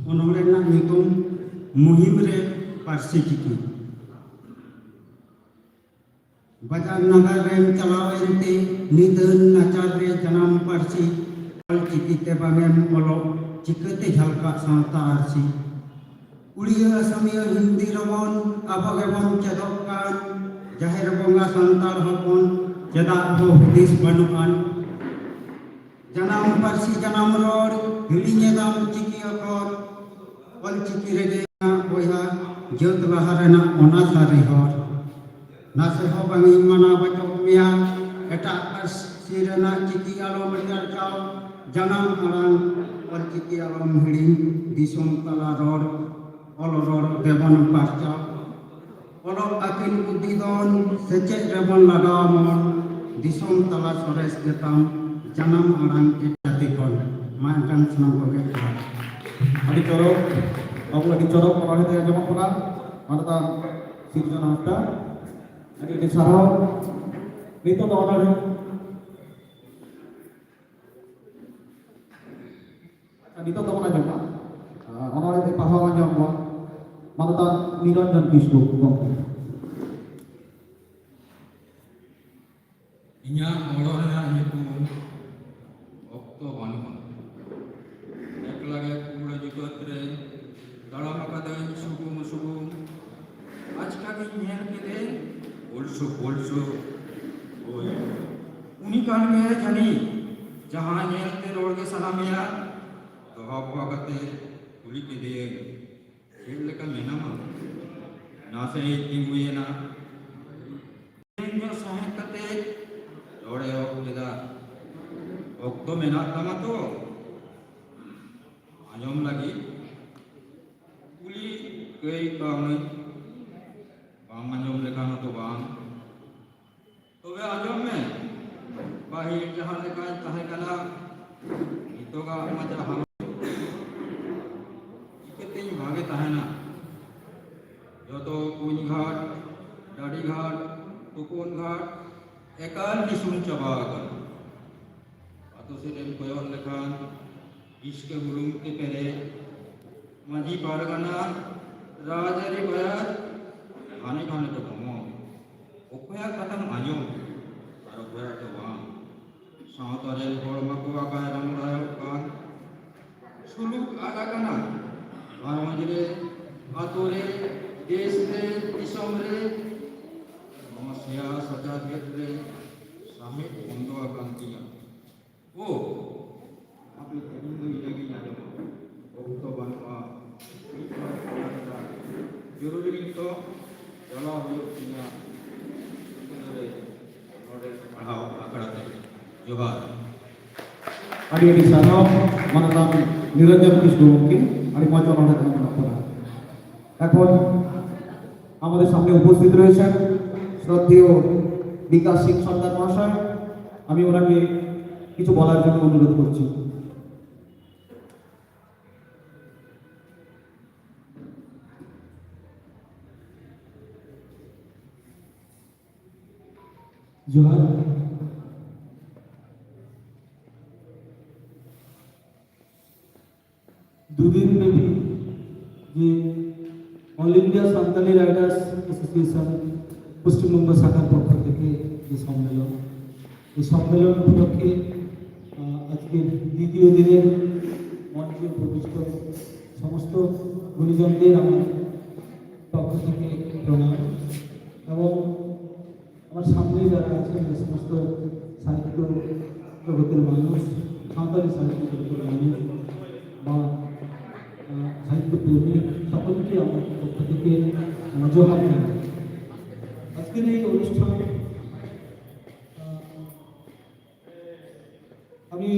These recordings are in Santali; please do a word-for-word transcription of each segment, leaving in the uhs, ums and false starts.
ᱚᱱᱚᱬᱦᱮ ᱨᱮᱱᱟᱜ ᱧᱩᱛᱩᱢ ᱢᱩᱦᱤᱢ ᱨᱮ ᱯᱟᱹᱨᱥᱤ ᱪᱤᱠᱤ᱾ ᱵᱟᱡᱟᱨ ᱱᱟᱜᱟᱨ ᱨᱮᱢ ᱪᱟᱞᱟᱣ ᱮᱱᱛᱮ, ᱱᱤᱫᱟᱹᱱ ᱱᱟᱪᱟᱨ ᱨᱮ ᱡᱟᱱᱟᱢ ᱯᱟᱹᱨᱥᱤ ᱚᱞ ᱪᱤᱠᱤ ᱛᱮ ᱵᱟᱝᱮᱢ ᱚᱞᱚᱜ, ᱪᱤᱠᱟᱹᱛᱮ ᱡᱷᱟᱞᱠᱟᱜ ᱥᱟᱶᱛᱟ ᱟᱹᱨᱥᱤ? ᱩᱲᱤᱭᱟ, ᱟᱥᱟᱢᱤᱭᱟᱹ, ᱦᱤᱱᱫᱤ ᱨᱚᱵᱚᱱ ᱟᱵᱚ ᱜᱮᱵᱚᱱ ᱪᱮᱫᱚᱜ ᱠᱟᱱ, ᱡᱟᱦᱮᱨ ᱵᱚᱸᱜᱟ ᱥᱟᱱᱛᱟᱲ ᱦᱚᱯᱚᱱ ᱪᱮᱫᱟᱜ ᱵᱚ ᱦᱩᱫᱤᱥ ᱵᱟᱹᱱᱩᱜ ᱟᱱ? ᱡᱟᱱᱟᱢ ᱯᱟᱹᱨᱥᱤ ᱡᱟᱱᱟᱢ ᱨᱚᱲ, ᱦᱤᱲᱤᱧ ᱮᱫᱟᱢ ᱪᱤᱠᱤ ᱚᱠᱷᱚᱨ᱾ ᱚᱞ ᱪᱤᱠᱤ ᱨᱮᱜᱮ ᱢᱮᱱᱟᱜ ᱵᱚᱭᱦᱟ, ᱡᱟᱹᱛ ᱞᱟᱦᱟ ᱨᱮᱱᱟᱜ ᱚᱱᱟ ᱥᱟᱹᱨᱤ ᱦᱚᱨ᱾ ᱱᱟᱥᱮ ᱦᱚᱸ ᱵᱟᱝ ᱤᱧ ᱢᱟᱱᱟ ᱵᱟᱪᱚᱠ ᱢᱮᱭᱟ, ᱮᱴᱟᱜ ᱯᱟᱹᱨᱥᱤ ᱨᱮᱱᱟᱜ ᱪᱤᱠᱤ ᱟᱞᱚᱢ ᱪᱟᱨᱪᱟᱣ, ᱡᱟᱱᱟᱢ ᱟᱲᱟᱝ ᱚᱞ ᱪᱤᱠᱤ ᱟᱞᱚᱢ ᱦᱤᱲᱤᱧ, ᱫᱤᱥᱚᱢ ᱛᱟᱞᱟ ᱨᱚᱲ, ᱚᱞ ᱨᱚᱲ ᱜᱮᱵᱚᱱ ᱯᱟᱨᱪᱟᱣ᱾ ᱚᱞᱚᱜ ᱟᱹᱠᱤᱞ ᱵᱩᱫᱽᱫᱷᱤ ᱫᱷᱚᱱ, ᱥᱮᱪᱮᱫ ᱨᱮᱵᱚᱱ ᱞᱟᱜᱟᱣ ᱢᱚᱱ, ᱫᱤᱥᱚᱢ ᱛᱟᱞᱟ ᱥᱚᱨᱮᱥ ᱜᱮᱛᱟᱢ, ᱡᱟᱱᱟᱢ ᱟᱲᱟᱝ ᱮᱴᱟᱜ ᱡᱟᱹᱛᱤ ᱠᱷᱚᱱ᱾ ᱢᱟ ᱮᱱᱠᱷᱟᱱ ᱥᱟᱱᱟᱢ ᱠᱚᱜᱮ ᱡᱚᱦᱟᱨ᱾ ᱟᱹᱰᱤ ᱪᱚᱨᱚᱠ, ᱵᱟᱹᱵᱩ ᱟᱹᱰᱤ ᱪᱚᱨᱚᱠ ᱚᱱᱚᱬᱦᱮ ᱛᱮ ᱟᱸᱡᱚᱢᱚᱜ ᱠᱟᱱᱟ᱾ ᱢᱟᱱᱚᱛᱟᱱ ᱥᱤᱨᱡᱚᱱ ᱦᱟᱸᱥᱫᱟ, ᱟᱹᱰᱤ ᱟᱹᱰᱤ ᱥᱟᱨᱦᱟᱣ᱾ ᱱᱤᱛᱚᱜ ᱫᱚ ᱚᱱᱚᱬᱦᱮ, ᱟᱪᱪᱷᱟ, ᱱᱤᱛᱚᱜ ᱫᱚᱵᱚᱱ ᱟᱸᱡᱚᱢᱟ, ᱟᱨ ᱚᱱᱚᱬᱦᱮ ᱛᱮ ᱯᱟᱲᱦᱟᱣ ᱟᱸᱡᱚᱢ ᱠᱚᱣᱟ ᱢᱟᱱᱚᱛᱟᱱ ᱱᱤᱨᱚᱧᱡᱚᱱ ᱠᱤᱥᱠᱩ ᱜᱚᱢᱠᱮ᱾ ᱤᱧᱟᱹᱜ ᱚᱲᱟᱜ ᱨᱮᱱᱟᱜ ᱧᱩᱛᱩᱢ ᱚᱠᱛᱚ ᱵᱟᱹᱱᱩᱜᱼᱟ᱾ ᱮᱠᱞᱟ ᱜᱮ ᱠᱩᱲᱟᱹ ᱧᱩᱛᱟᱹᱛ ᱨᱮ ᱛᱟᱲᱟᱢ ᱟᱠᱟᱫᱟᱹᱧ ᱥᱩᱜᱩᱢ ᱥᱩᱜᱩᱢ᱾ ᱟᱪᱠᱟ ᱜᱤᱧ ᱧᱮᱞ ᱠᱮᱫᱮ ᱵᱚᱞᱥᱩ ᱵᱚᱞᱥᱩ᱾ ᱦᱳᱭ, ᱩᱱᱤ ᱠᱟᱱ ᱜᱮᱭᱟᱭ ᱡᱟᱹᱱᱤᱡ, ᱡᱟᱦᱟᱸ ᱧᱮᱞ ᱛᱮ ᱨᱚᱲ ᱜᱮ ᱥᱟᱱᱟ ᱢᱮᱭᱟ᱾ ᱫᱚᱦᱟ ᱵᱚᱦᱟ ᱠᱟᱛᱮ ᱠᱩᱞᱤ ᱠᱮᱫᱮᱭᱟᱹᱧ, "ᱪᱮᱫ ᱞᱮᱠᱟ ᱢᱮᱱᱟᱢᱟ?" ᱱᱟᱥᱮ ᱛᱤᱸᱜᱩᱭᱮᱱᱟ᱾ ᱰᱷᱮᱨ ᱧᱚᱜ ᱥᱟᱦᱮᱸᱫ ᱠᱟᱛᱮ ᱨᱚᱲ ᱮᱦᱚᱵ ᱠᱮᱫᱟ, "ᱚᱠᱛᱚ ᱢᱮᱱᱟᱜ ᱛᱟᱢᱟ ᱛᱚ ᱟᱸᱡᱚᱢ ᱞᱟᱹᱜᱤᱫ?" ᱠᱩᱞᱤ ᱠᱟᱹᱭ ᱠᱟᱹᱣᱱᱟᱹᱧ, ᱵᱟᱢ ᱟᱸᱡᱚᱢ ᱞᱮᱠᱷᱟᱱ ᱦᱚᱸᱛᱚ ᱵᱟᱝ᱾ ᱛᱚᱵᱮ ᱟᱸᱡᱚᱢ ᱢᱮ, ᱯᱟᱹᱦᱤᱞ ᱡᱟᱦᱟᱸ ᱞᱮᱠᱟᱧ ᱛᱟᱦᱮᱸ ᱠᱟᱱᱟ, ᱱᱤᱛᱚᱜᱟᱜ ᱢᱟᱪᱟ ᱦᱟᱞᱚᱛ ᱪᱤᱠᱟᱹᱛᱤᱧ ᱵᱷᱟᱜᱮ ᱛᱟᱦᱮᱱᱟ? ᱡᱚᱛᱚ ᱠᱩᱧ ᱜᱷᱟᱴ, ᱰᱟᱹᱰᱤ ᱜᱷᱟᱴ, ᱛᱩᱯᱩᱱ ᱜᱷᱟᱴ ᱮᱠᱟᱞ ᱱᱤᱥᱩᱱ ᱪᱟᱵᱟ ᱟᱠᱟᱱᱟ᱾ ᱟᱛᱳ ᱥᱮᱫ ᱮᱢ ᱠᱚᱭᱚᱜ ᱞᱮᱠᱷᱟᱱ ᱤᱥᱠᱮ ᱵᱩᱞᱩᱝ ᱛᱮ ᱯᱮᱨᱮᱡ, ᱢᱟᱹᱡᱷᱤ ᱯᱟᱨᱜᱟᱱᱟ, ᱨᱟᱡᱽᱟᱹᱨᱤ ᱵᱟᱭᱟᱨ, ᱜᱷᱟᱱᱮ ᱜᱷᱟᱱᱮ ᱛᱮ ᱫᱚᱢᱚᱱ᱾ ᱚᱠᱚᱭᱟᱜ ᱠᱟᱛᱷᱟᱢ ᱟᱸᱡᱚᱢ ᱟᱨ ᱚᱠᱚᱭᱟᱜ ᱫᱚ ᱵᱟᱝ᱾ ᱥᱟᱶᱛᱟ ᱨᱮᱱ ᱦᱚᱲ ᱢᱟᱠᱚ ᱟᱠᱟᱭ ᱨᱟᱢᱲᱟᱭᱚᱜ ᱠᱟᱱ᱾ ᱥᱩᱞᱩᱠ ᱟᱫ ᱟᱠᱟᱱᱟ ᱜᱷᱟᱨᱚᱸᱡᱽ ᱨᱮ, ᱟᱛᱳ ᱨᱮ, ᱫᱮᱥ ᱨᱮ, ᱫᱤᱥᱚᱢ ᱨᱮ᱾ ᱱᱚᱣᱟ ᱥᱮᱭᱟ ᱥᱟᱪᱟᱨᱦᱮᱫ ᱨᱮ ᱥᱟᱦᱮᱫ ᱵᱚᱱᱫᱚ ᱟᱠᱟᱱ ᱛᱤᱧᱟ᱾ ᱳ, ᱦᱟᱯᱮ, ᱛᱮᱦᱮᱧ ᱫᱚ ᱤᱱᱟᱹᱜᱤᱧ ᱟᱸᱡᱚᱢᱟ᱾ ᱚᱠᱛᱚ ᱵᱟᱹᱱᱩᱜᱼᱟ᱾ ᱢᱤᱫ ᱦᱚᱲ ᱠᱚᱲᱟ ᱜᱤᱫᱽᱨᱟᱹ ᱡᱚᱨᱩᱨᱤ ᱱᱤᱛᱚᱜ ᱪᱟᱞᱟᱣ ᱦᱩᱭᱩᱜ ᱛᱤᱧᱟ᱾ ᱱᱚᱰᱮ ᱯᱟᱲᱦᱟᱣ ᱟᱠᱷᱲᱟ ᱛᱮ᱾ ᱡᱚᱦᱟᱨ᱾ ᱟᱹᱰᱤ ᱟᱹᱰᱤ ᱥᱟᱨᱦᱟᱣ ᱢᱟᱱᱚᱛᱟᱱ ᱱᱤᱨᱚᱧᱡᱚᱱ ᱠᱤᱥᱠᱩ ᱜᱚᱢᱠᱮ, ᱟᱹᱰᱤ ᱢᱚᱡᱽ ᱚᱱᱚᱬᱦᱮ ᱛᱟᱦᱮᱸ ᱠᱟᱱᱟ ᱛᱟᱵᱚᱱᱟ᱾ এখন আমাদের সামনে উপস্থিত রয়েছেন শ্রদ্ধেয় বিকাশ সিং সর্দার মহাশয়। আমি ওনাকে কিছু বলার জন্য অনুরোধ করছি। জোহার। দুদিন ব্যাপী যে all India Santali writers association Paschimbanga শাখার পক্ষ থেকে যে সম্মেলন, এই সম্মেলন উপলক্ষে আহ, আজকের দ্বিতীয় দিনের মঞ্চে উপবিষ্ট সমস্ত গুণীজনদের আমার পক্ষ থেকে প্রণাম এবং আমার সামনে যারা আছেন, যে সমস্ত সাহিত্য জগতের মানুষ, সাঁওতালি সাহিত্য জগতের মানুষ বা আহ, সাহিত্যপ্রেমী, সকলকে আমার পক্ষ থেকে আহ, জোহার জানাই। আজকের এই অনুষ্ঠান আহ, আমি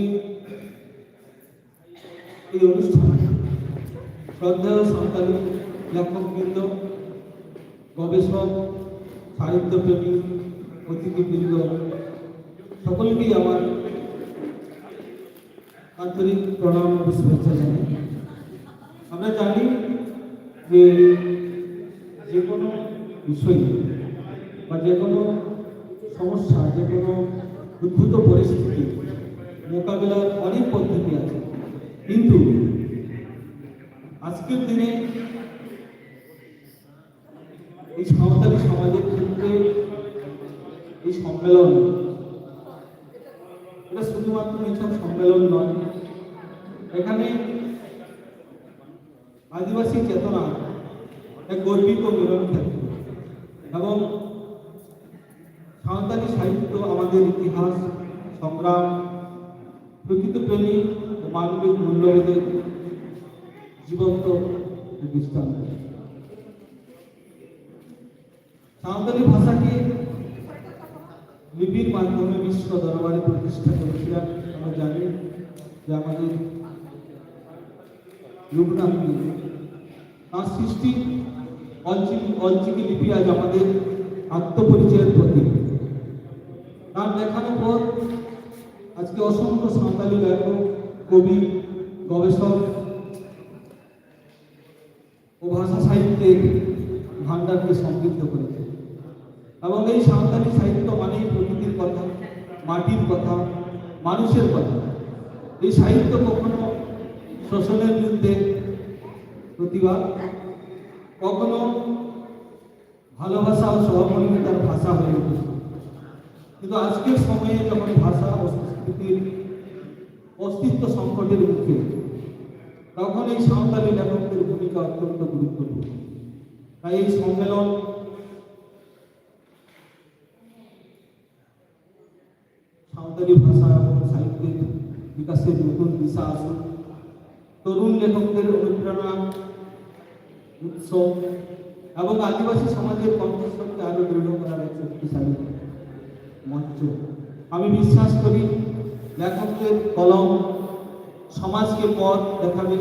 এই অনুষ্ঠানে শ্রদ্ধেয় সাঁওতালি লেখকবৃন্দ, গবেষক, সাহিত্যপ্রেমী, অতিথিবৃন্দ, সকলকেই আমার আন্তরিক প্রণাম ও শুভেচ্ছা জানাই। আমরা জানি যে যে কোনো বিষয় বা যে কোনো সমস্যা, যে কোনো উদ্ভূত পরিস্থিতি মোকাবিলার অনেক পদ্ধতি আছে, কিন্তু আজকে আজকের দিনে এই সাঁওতালি সমাজের ক্ষেত্রে এই সম্মেলন, এটা শুধুমাত্র এইসব সম্মেলন নয়, এখানে আদিবাসী চেতনা এক গর্বিত মিলন ক্ষেত্র এবং সাঁওতালি সাহিত্য আমাদের ইতিহাস, সংগ্রাম, প্রকৃতিপ্রেমী ও মানবিক মূল্যবোধের জীবন্ত দৃষ্টান্ত। সাঁওতালি ভাষাকে লিপির মাধ্যমে বিশ্ব দরবারে প্রতিষ্ঠা করেছিলেন। আমরা জানি যে আমাদের রঘুনাথ মুর্মু, তার সৃষ্টি অলচিকি অলচিকি লিপি আজ আমাদের আত্মপরিচয়ের প্রতীক। তার লেখার উপর আজকে অসংখ্য সাঁওতালি লেখক, কবি, গবেষক ও ভাষা সাহিত্যের ভাণ্ডারকে সমৃদ্ধ করেছে। এবং এই সাঁওতালি সাহিত্য মানেই প্রকৃতির কথা, মাটির কথা, মানুষের কথা। এই সাহিত্য কখনো শোষণের বিরুদ্ধে প্রতিবাদ, কখনো ভালোবাসা ও সহমর্মিতার ভাষা হয়ে উঠেছে। কিন্তু আজকের সময়ে যখন ভাষা ও সংস্কৃতির অস্তিত্ব সংকটের মুখে, তখন এই সাঁওতালি লেখকদের ভূমিকা অত্যন্ত গুরুত্বপূর্ণ। তাই এই সম্মেলন সাঁওতালি ভাষা এবং সাহিত্যের বিকাশের নতুন দিশা আসুক, তরুণ লেখকদের অনুপ্রেরণা উৎস এবং আদিবাসী সমাজের কণ্ঠস্বরকে আরো দৃঢ় করার এক শক্তিশালী মঞ্চ। আমি বিশ্বাস করি, লেখকদের কলম সমাজকে পথ দেখাবে,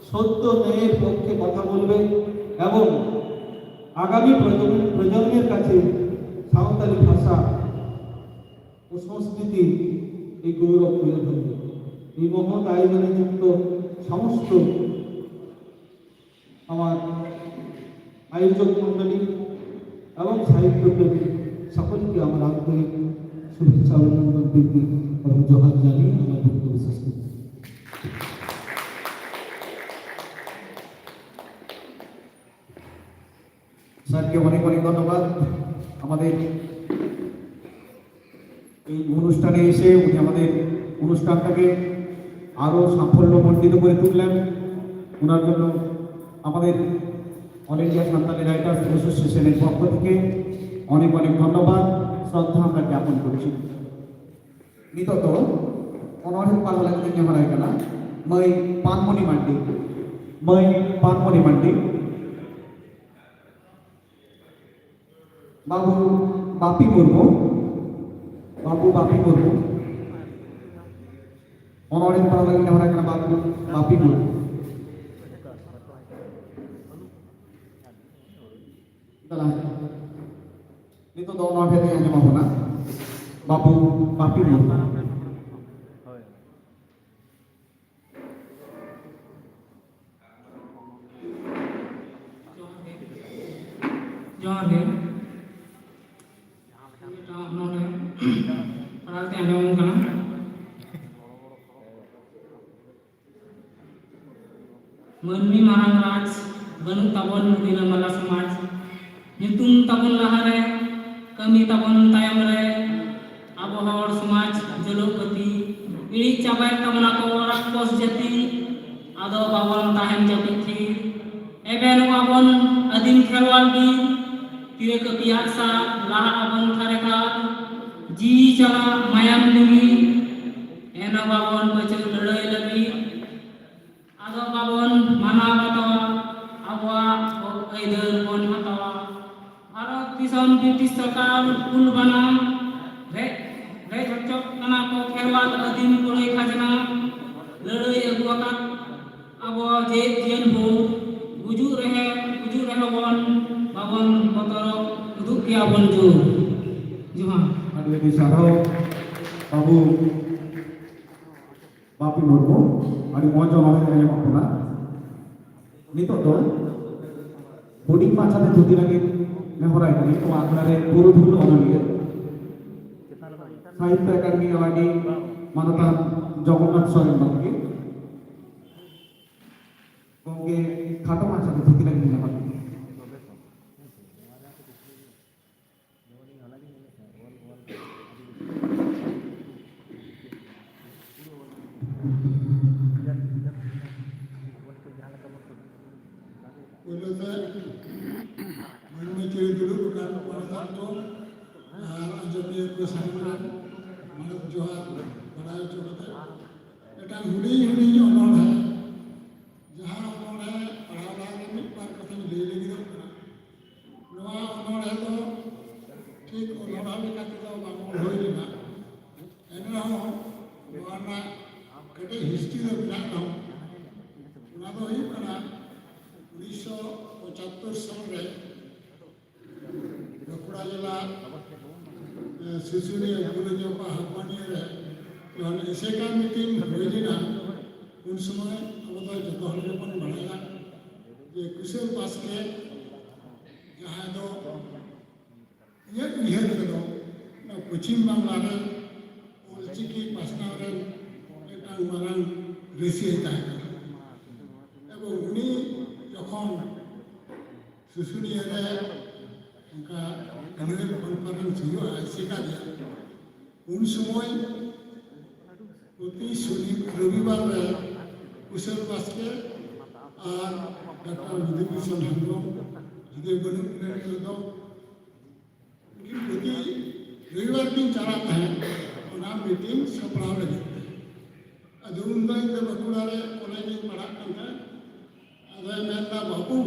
সত্য ন্যায়ের পক্ষে কথা বলবে এবং আগামী প্রজন্ম প্রজন্মের কাছে সাঁওতালি ভাষা ও সংস্কৃতি এই গৌরব তুলে ধরবে। এই মহৎ আয়োজনে যুক্ত সমস্ত আমার আয়োজক মণ্ডলী এবং সাহিত্যপ্রেমী সকলকে আমার আন্তরিক শুভেচ্ছা, অভিনন্দন, প্রীতি এবং জোহার জানিয়ে আমার বক্তব্য শেষ করছি। স্যারকে অনেক অনেক ধন্যবাদ। আমাদের এই অনুষ্ঠানে এসে উনি আমাদের অনুষ্ঠানটাকে আরো সাফল্যমণ্ডিত করে তুললেন। ওনার জন্য আমাদের অল ইন্ডিয়া সান্তালি রাইটার্স অ্যাসোসিয়েশনের পক্ষ থেকে অনেক অনেক ধন্যবাদ, শ্রদ্ধা আমরা জ্ঞাপন করছি। ᱱᱤᱛᱚᱜ ᱫᱚ ᱚᱱᱚᱬᱦᱮ ᱯᱟᱲᱦᱟᱣ ᱞᱟᱹᱜᱤᱫ ᱤᱧ ᱱᱮᱦᱚᱨᱟᱭ ᱠᱟᱱᱟ ᱢᱟᱹᱭ ᱯᱟᱱᱢᱚᱱᱤ ᱢᱟᱱᱰᱤ᱾ ᱢᱟᱹᱭ ᱯᱟᱱᱢᱚᱱᱤ ᱢᱟᱱᱰᱤ᱾ ᱵᱟᱹᱵᱩ ᱵᱟᱯᱤ ᱢᱩᱨᱢᱩ᱾ ᱵᱟᱹᱵᱩ ᱵᱟᱯᱤ ᱢᱩᱨᱢᱩ᱾ ᱚᱱᱚᱬᱦᱮ ᱯᱟᱲᱦᱟᱣ ᱞᱟᱹᱜᱤᱫ ᱱᱮᱦᱚᱨᱟᱭ ᱠᱟᱱᱟ ᱵᱟᱹᱵᱩ ᱵᱟᱯᱤ ᱢᱩᱨᱢᱩ᱾ ᱫᱮᱞᱟ᱾ ᱱᱤᱛᱚᱜ ᱫᱚ ᱚᱱᱚᱬᱦᱮ ᱞᱤᱧ ᱟᱸᱡᱚᱢ ᱟᱵᱚᱱᱟ ᱵᱟᱹᱵᱩ ᱵᱟᱯᱤ ᱢᱩᱨᱢᱩ᱾ ᱡᱚᱦᱟᱨ ᱜᱮ᱾ ᱢᱤᱫᱴᱟᱝ ᱚᱱᱚᱬᱦᱮ ᱯᱟᱲᱦᱟᱣ ᱠᱟᱛᱮ ᱟᱸᱡᱚᱢ ᱟᱵᱚᱱ ᱠᱟᱱᱟ᱾ ᱢᱟᱹᱱᱢᱤ ᱢᱟᱨᱟᱝ ᱨᱟᱡᱽ, ᱵᱟᱹᱱᱩᱜ ᱛᱟᱵᱚᱱ ᱨᱤᱞᱟᱹᱢᱟᱞᱟ ᱥᱚᱢᱟᱡᱽ᱾ ᱧᱩᱛᱩᱢ ᱛᱟᱵᱚᱱ ᱞᱟᱦᱟᱨᱮ, ᱠᱟᱹᱢᱤ ᱛᱟᱵᱚᱱ ᱛᱟᱭᱚᱢ ᱨᱮ᱾ ᱟᱵᱚ ᱦᱚᱲ ᱥᱚᱢᱟᱡᱽ ᱡᱚᱞᱚᱜ ᱵᱟᱹᱛᱤ, ᱤᱲᱤᱡ ᱪᱟᱵᱟᱭᱮᱫ ᱛᱟᱵᱚᱱᱟ ᱠᱚ ᱨᱟᱠᱠᱚᱥ ᱡᱟᱹᱛᱤ᱾ ᱟᱫᱚ ᱵᱟᱵᱚᱱ ᱛᱟᱦᱮᱱ ᱡᱟᱹᱯᱤᱫ ᱛᱷᱤᱨ, ᱮᱵᱷᱮᱱᱚᱜᱼᱟ ᱵᱚᱱ ᱟᱹᱫᱤᱢ ᱠᱷᱮᱨᱣᱟᱞ ᱵᱤᱨ᱾ ᱛᱤᱨᱮ ᱠᱟᱹᱯᱤ ᱟᱜ ᱥᱟᱨ, ᱞᱟᱦᱟᱜ ᱟᱵᱚᱱ ᱛᱷᱟᱨᱮ ᱛᱷᱟᱨ᱾ ᱡᱤᱣᱤ ᱪᱟᱞᱟᱜ ᱢᱟᱭᱟᱢ ᱞᱤᱸᱜᱤ, ᱮᱱ ᱦᱚᱸ ᱵᱟᱵᱚᱱ ᱯᱟᱹᱪᱟᱹᱜ ᱞᱟᱹᱲᱦᱟᱹᱭ ᱞᱟᱹᱜᱤᱫ᱾ ᱟᱫᱚ ᱵᱟᱵᱚᱱ ᱢᱟᱱᱟᱣ ᱵᱟᱛᱟᱣᱟ, ᱟᱵᱚᱣᱟᱜ ᱦᱚᱠ ᱟᱹᱭᱫᱟᱹᱨ ᱵᱚᱱ ᱦᱟᱛᱟᱣᱟ᱾ ᱵᱷᱟᱨᱚᱛ ᱫᱤᱥᱚᱢ ᱵᱨᱤᱴᱤᱥ ᱥᱚᱨᱠᱟᱨ ᱦᱩᱞ ᱵᱟᱱᱟ ᱨᱮᱡ, ᱨᱮᱡ ᱦᱚᱪᱚᱜ ᱠᱟᱱᱟ ᱠᱚ ᱠᱷᱮᱨᱣᱟᱞ ᱟᱹᱫᱤᱢ ᱠᱩᱲᱟᱹᱭ ᱠᱷᱟᱡᱽᱱᱟ᱾ ᱞᱟᱹᱲᱦᱟᱹᱭ ᱟᱹᱜᱩ ᱟᱠᱟᱫ ᱟᱵᱚ ᱡᱮ ᱡᱤᱭᱚᱱ ᱵᱷᱳᱨ, ᱜᱩᱡᱩᱜ ᱨᱮᱦᱮ, ᱜᱩᱡᱩᱜ ᱨᱮᱦᱚᱸ ᱵᱚᱱ ᱵᱟᱵᱚᱱ ᱵᱚᱛᱚᱨᱚᱜ, ᱩᱫᱩᱜ ᱜᱮᱭᱟ ᱵᱚᱱ ᱡᱳᱨ᱾ ᱡᱚᱦᱟᱨ᱾ ᱟᱹᱰᱤ ᱟᱹᱰᱤ ᱥᱟᱨᱦᱟᱣ ᱵᱟᱹᱵᱩ ᱵᱟᱯᱤ ᱢᱩᱨᱢᱩ, ᱟᱹᱰᱤ ᱢᱚᱡᱽ ᱚᱱᱚᱬᱦᱮ ᱟᱸᱡᱚᱢᱚᱜ ᱠᱟᱱᱟ᱾ ᱱᱤᱛᱚᱜ ᱫᱚ ᱦᱩᱰᱤᱧ ᱢᱟᱪᱷᱟᱛᱮ ᱛᱷᱩᱛᱤ ᱞᱟᱹᱜᱤᱫ ᱱᱮᱦᱚᱨᱟᱭ ᱠᱟᱹᱱᱟᱹᱧ ᱱᱚᱣᱟ ᱟᱠᱷᱲᱟ ᱨᱮ ᱯᱩᱨᱩᱫᱷᱩᱞ ᱚᱱᱚᱞᱤᱭᱟᱹ, ᱥᱟᱦᱤᱛᱛᱚ ᱮᱠᱟᱰᱮᱢᱤ ᱮᱣᱟᱨᱰᱤ ᱢᱟᱱᱚᱛᱟᱱ ᱡᱚᱜᱚᱱᱱᱟᱛᱷ ᱥᱚᱨᱮᱱ ᱜᱚᱢᱠᱮ᱾ ᱜᱚᱢᱠᱮ, ᱠᱷᱟᱴᱚ ᱢᱟᱪᱷᱟᱛᱮ ᱛᱷᱩᱛᱤ ᱞᱟᱹᱜᱤᱫ ᱱᱮᱦᱚᱨ᱾ ᱢᱟᱹᱱᱢᱤ ᱪᱤᱨ ᱫᱩᱲᱩᱵ ᱟᱠᱟᱱ ᱢᱟᱱᱚᱛᱟᱱ ᱠᱚ ᱟᱨ ᱟᱸᱡᱚᱢᱤᱭᱟᱹ ᱠᱚ ᱥᱟᱱᱟᱢ ᱨᱮᱱ ᱢᱟᱱᱚᱛ ᱡᱚᱦᱟᱨ ᱵᱟᱲᱟᱭ ᱦᱚᱪᱚ ᱠᱟᱛᱮ, ᱢᱤᱫᱴᱟᱝ ᱦᱩᱰᱤᱧ ᱦᱩᱰᱤᱧ ᱚᱱᱚᱬᱦᱮ, ᱡᱟᱦᱟᱸ ᱚᱱᱚᱬᱦᱮ ᱯᱟᱲᱦᱟᱣ ᱞᱟᱦᱟ ᱨᱮ ᱢᱤᱫ ᱵᱟᱨ ᱠᱟᱛᱷᱟᱧ ᱞᱟᱹᱭ ᱞᱟᱹᱜᱤᱫᱚᱜ ᱠᱟᱱᱟ᱾ ᱱᱚᱣᱟ ᱚᱱᱚᱬᱦᱮ ᱫᱚ ᱴᱷᱤᱠ ᱚᱱᱚᱬᱦᱮ ᱞᱮᱠᱟ ᱛᱮᱫᱚ ᱵᱟᱝ ᱚᱞ ᱦᱩᱭ ᱞᱮᱱᱟ, ᱮᱱ ᱨᱮᱦᱚᱸ ᱱᱚᱣᱟ ᱨᱮᱱᱟᱜ ᱠᱟᱹᱴᱤᱡ ᱦᱤᱥᱴᱨᱤ ᱫᱚ ᱢᱮᱱᱟᱜ ᱨᱮᱦᱚᱸ, ᱚᱱᱟ ᱫᱚ ᱦᱩᱭᱩᱜ ᱠᱟᱱᱟ ᱩᱱᱤᱥᱥᱚ ᱯᱚᱸᱪᱟᱛᱛᱳᱨ ᱥᱟᱞ ᱨᱮ ᱵᱟᱸᱠᱩᱲᱟ ᱡᱮᱞᱟ, ᱮ, ᱥᱩᱥᱩᱱᱤᱭᱟᱹ ᱵᱩᱨᱩ ᱡᱚᱯᱟ ᱦᱟᱯᱟᱱᱤᱭᱟᱹ ᱨᱮ ᱡᱚᱠᱷᱚᱱ ᱮᱥᱮᱠᱟ ᱢᱤᱴᱤᱝ ᱦᱩᱭ ᱞᱮᱱᱟ, ᱩᱱ ᱥᱚᱢᱚᱭ ᱟᱵᱚ ᱫᱚ ᱡᱚᱛᱚ ᱦᱚᱲ ᱜᱮᱵᱚᱱ ᱵᱟᱲᱟᱭᱟ ᱡᱮ ᱠᱩᱥᱟᱹᱞ ᱵᱟᱥᱠᱮ, ᱡᱟᱦᱟᱸᱭ ᱫᱚ ᱤᱧᱟᱹᱜ ᱩᱭᱦᱟᱹᱨ ᱛᱮᱫᱚ ᱱᱚᱣᱟ ᱯᱚᱪᱷᱤᱢ ᱵᱟᱝᱞᱟ ᱨᱮ ᱚᱞᱪᱤᱠᱤ ᱯᱟᱥᱱᱟᱣ ᱨᱮᱱ ᱢᱤᱫᱴᱟᱝ ᱢᱟᱨᱟᱝ ᱨᱟᱹᱥᱤᱭᱟᱹᱭ ᱛᱟᱦᱮᱸ ᱠᱟᱱᱟ᱾ ᱮᱵᱚᱝ ᱩᱱᱤ ᱡᱚᱠᱷᱚᱱ ᱥᱩᱥᱩᱱᱤᱭᱟᱹ ᱨᱮ ᱚᱱᱠᱟ annual conference ᱦᱩᱭᱩᱜᱼᱟ, ᱮᱥᱮᱠᱟ ᱨᱮᱭᱟᱜ, ᱩᱱ ᱥᱚᱢᱚᱭ ᱯᱨᱚᱛᱤ ᱥᱚᱱᱤ ᱨᱚᱵᱤᱵᱟᱨ ᱨᱮ ᱠᱩᱥᱟᱹᱞ ᱵᱟᱥᱠᱮ ᱟᱨ ᱰᱟᱠᱛᱟᱨ ᱵᱤᱫᱩ ᱵᱷᱩᱥᱚᱱ ᱦᱮᱢᱵᱨᱚᱢ, ᱡᱩᱫᱤ ᱵᱟᱹᱱᱩᱜ ᱠᱤᱱᱟ ᱱᱤᱛᱚᱜ ᱫᱚ, ᱩᱱᱠᱤᱱ ᱯᱨᱚᱛᱤ ᱨᱚᱵᱤᱵᱟᱨ ᱠᱤᱱ ᱪᱟᱞᱟᱜ ᱛᱟᱦᱮᱸᱫ ᱚᱱᱟ ᱢᱤᱴᱤᱝ ᱥᱟᱯᱲᱟᱣ ᱞᱟᱹᱜᱤᱫ ᱛᱮ᱾ ᱟᱫᱚ ᱩᱱ ᱫᱚ ᱤᱧ ᱫᱚ ᱵᱟᱸᱠᱩᱲᱟ ᱨᱮ ᱠᱚᱞᱮᱡᱽ ᱨᱤᱧ ᱯᱟᱲᱦᱟᱜ ᱠᱟᱱ ᱛᱟᱦᱮᱸᱫ᱾ ᱟᱫᱚᱭ ᱢᱮᱱᱫᱟ, "ᱵᱟᱹᱵᱩ,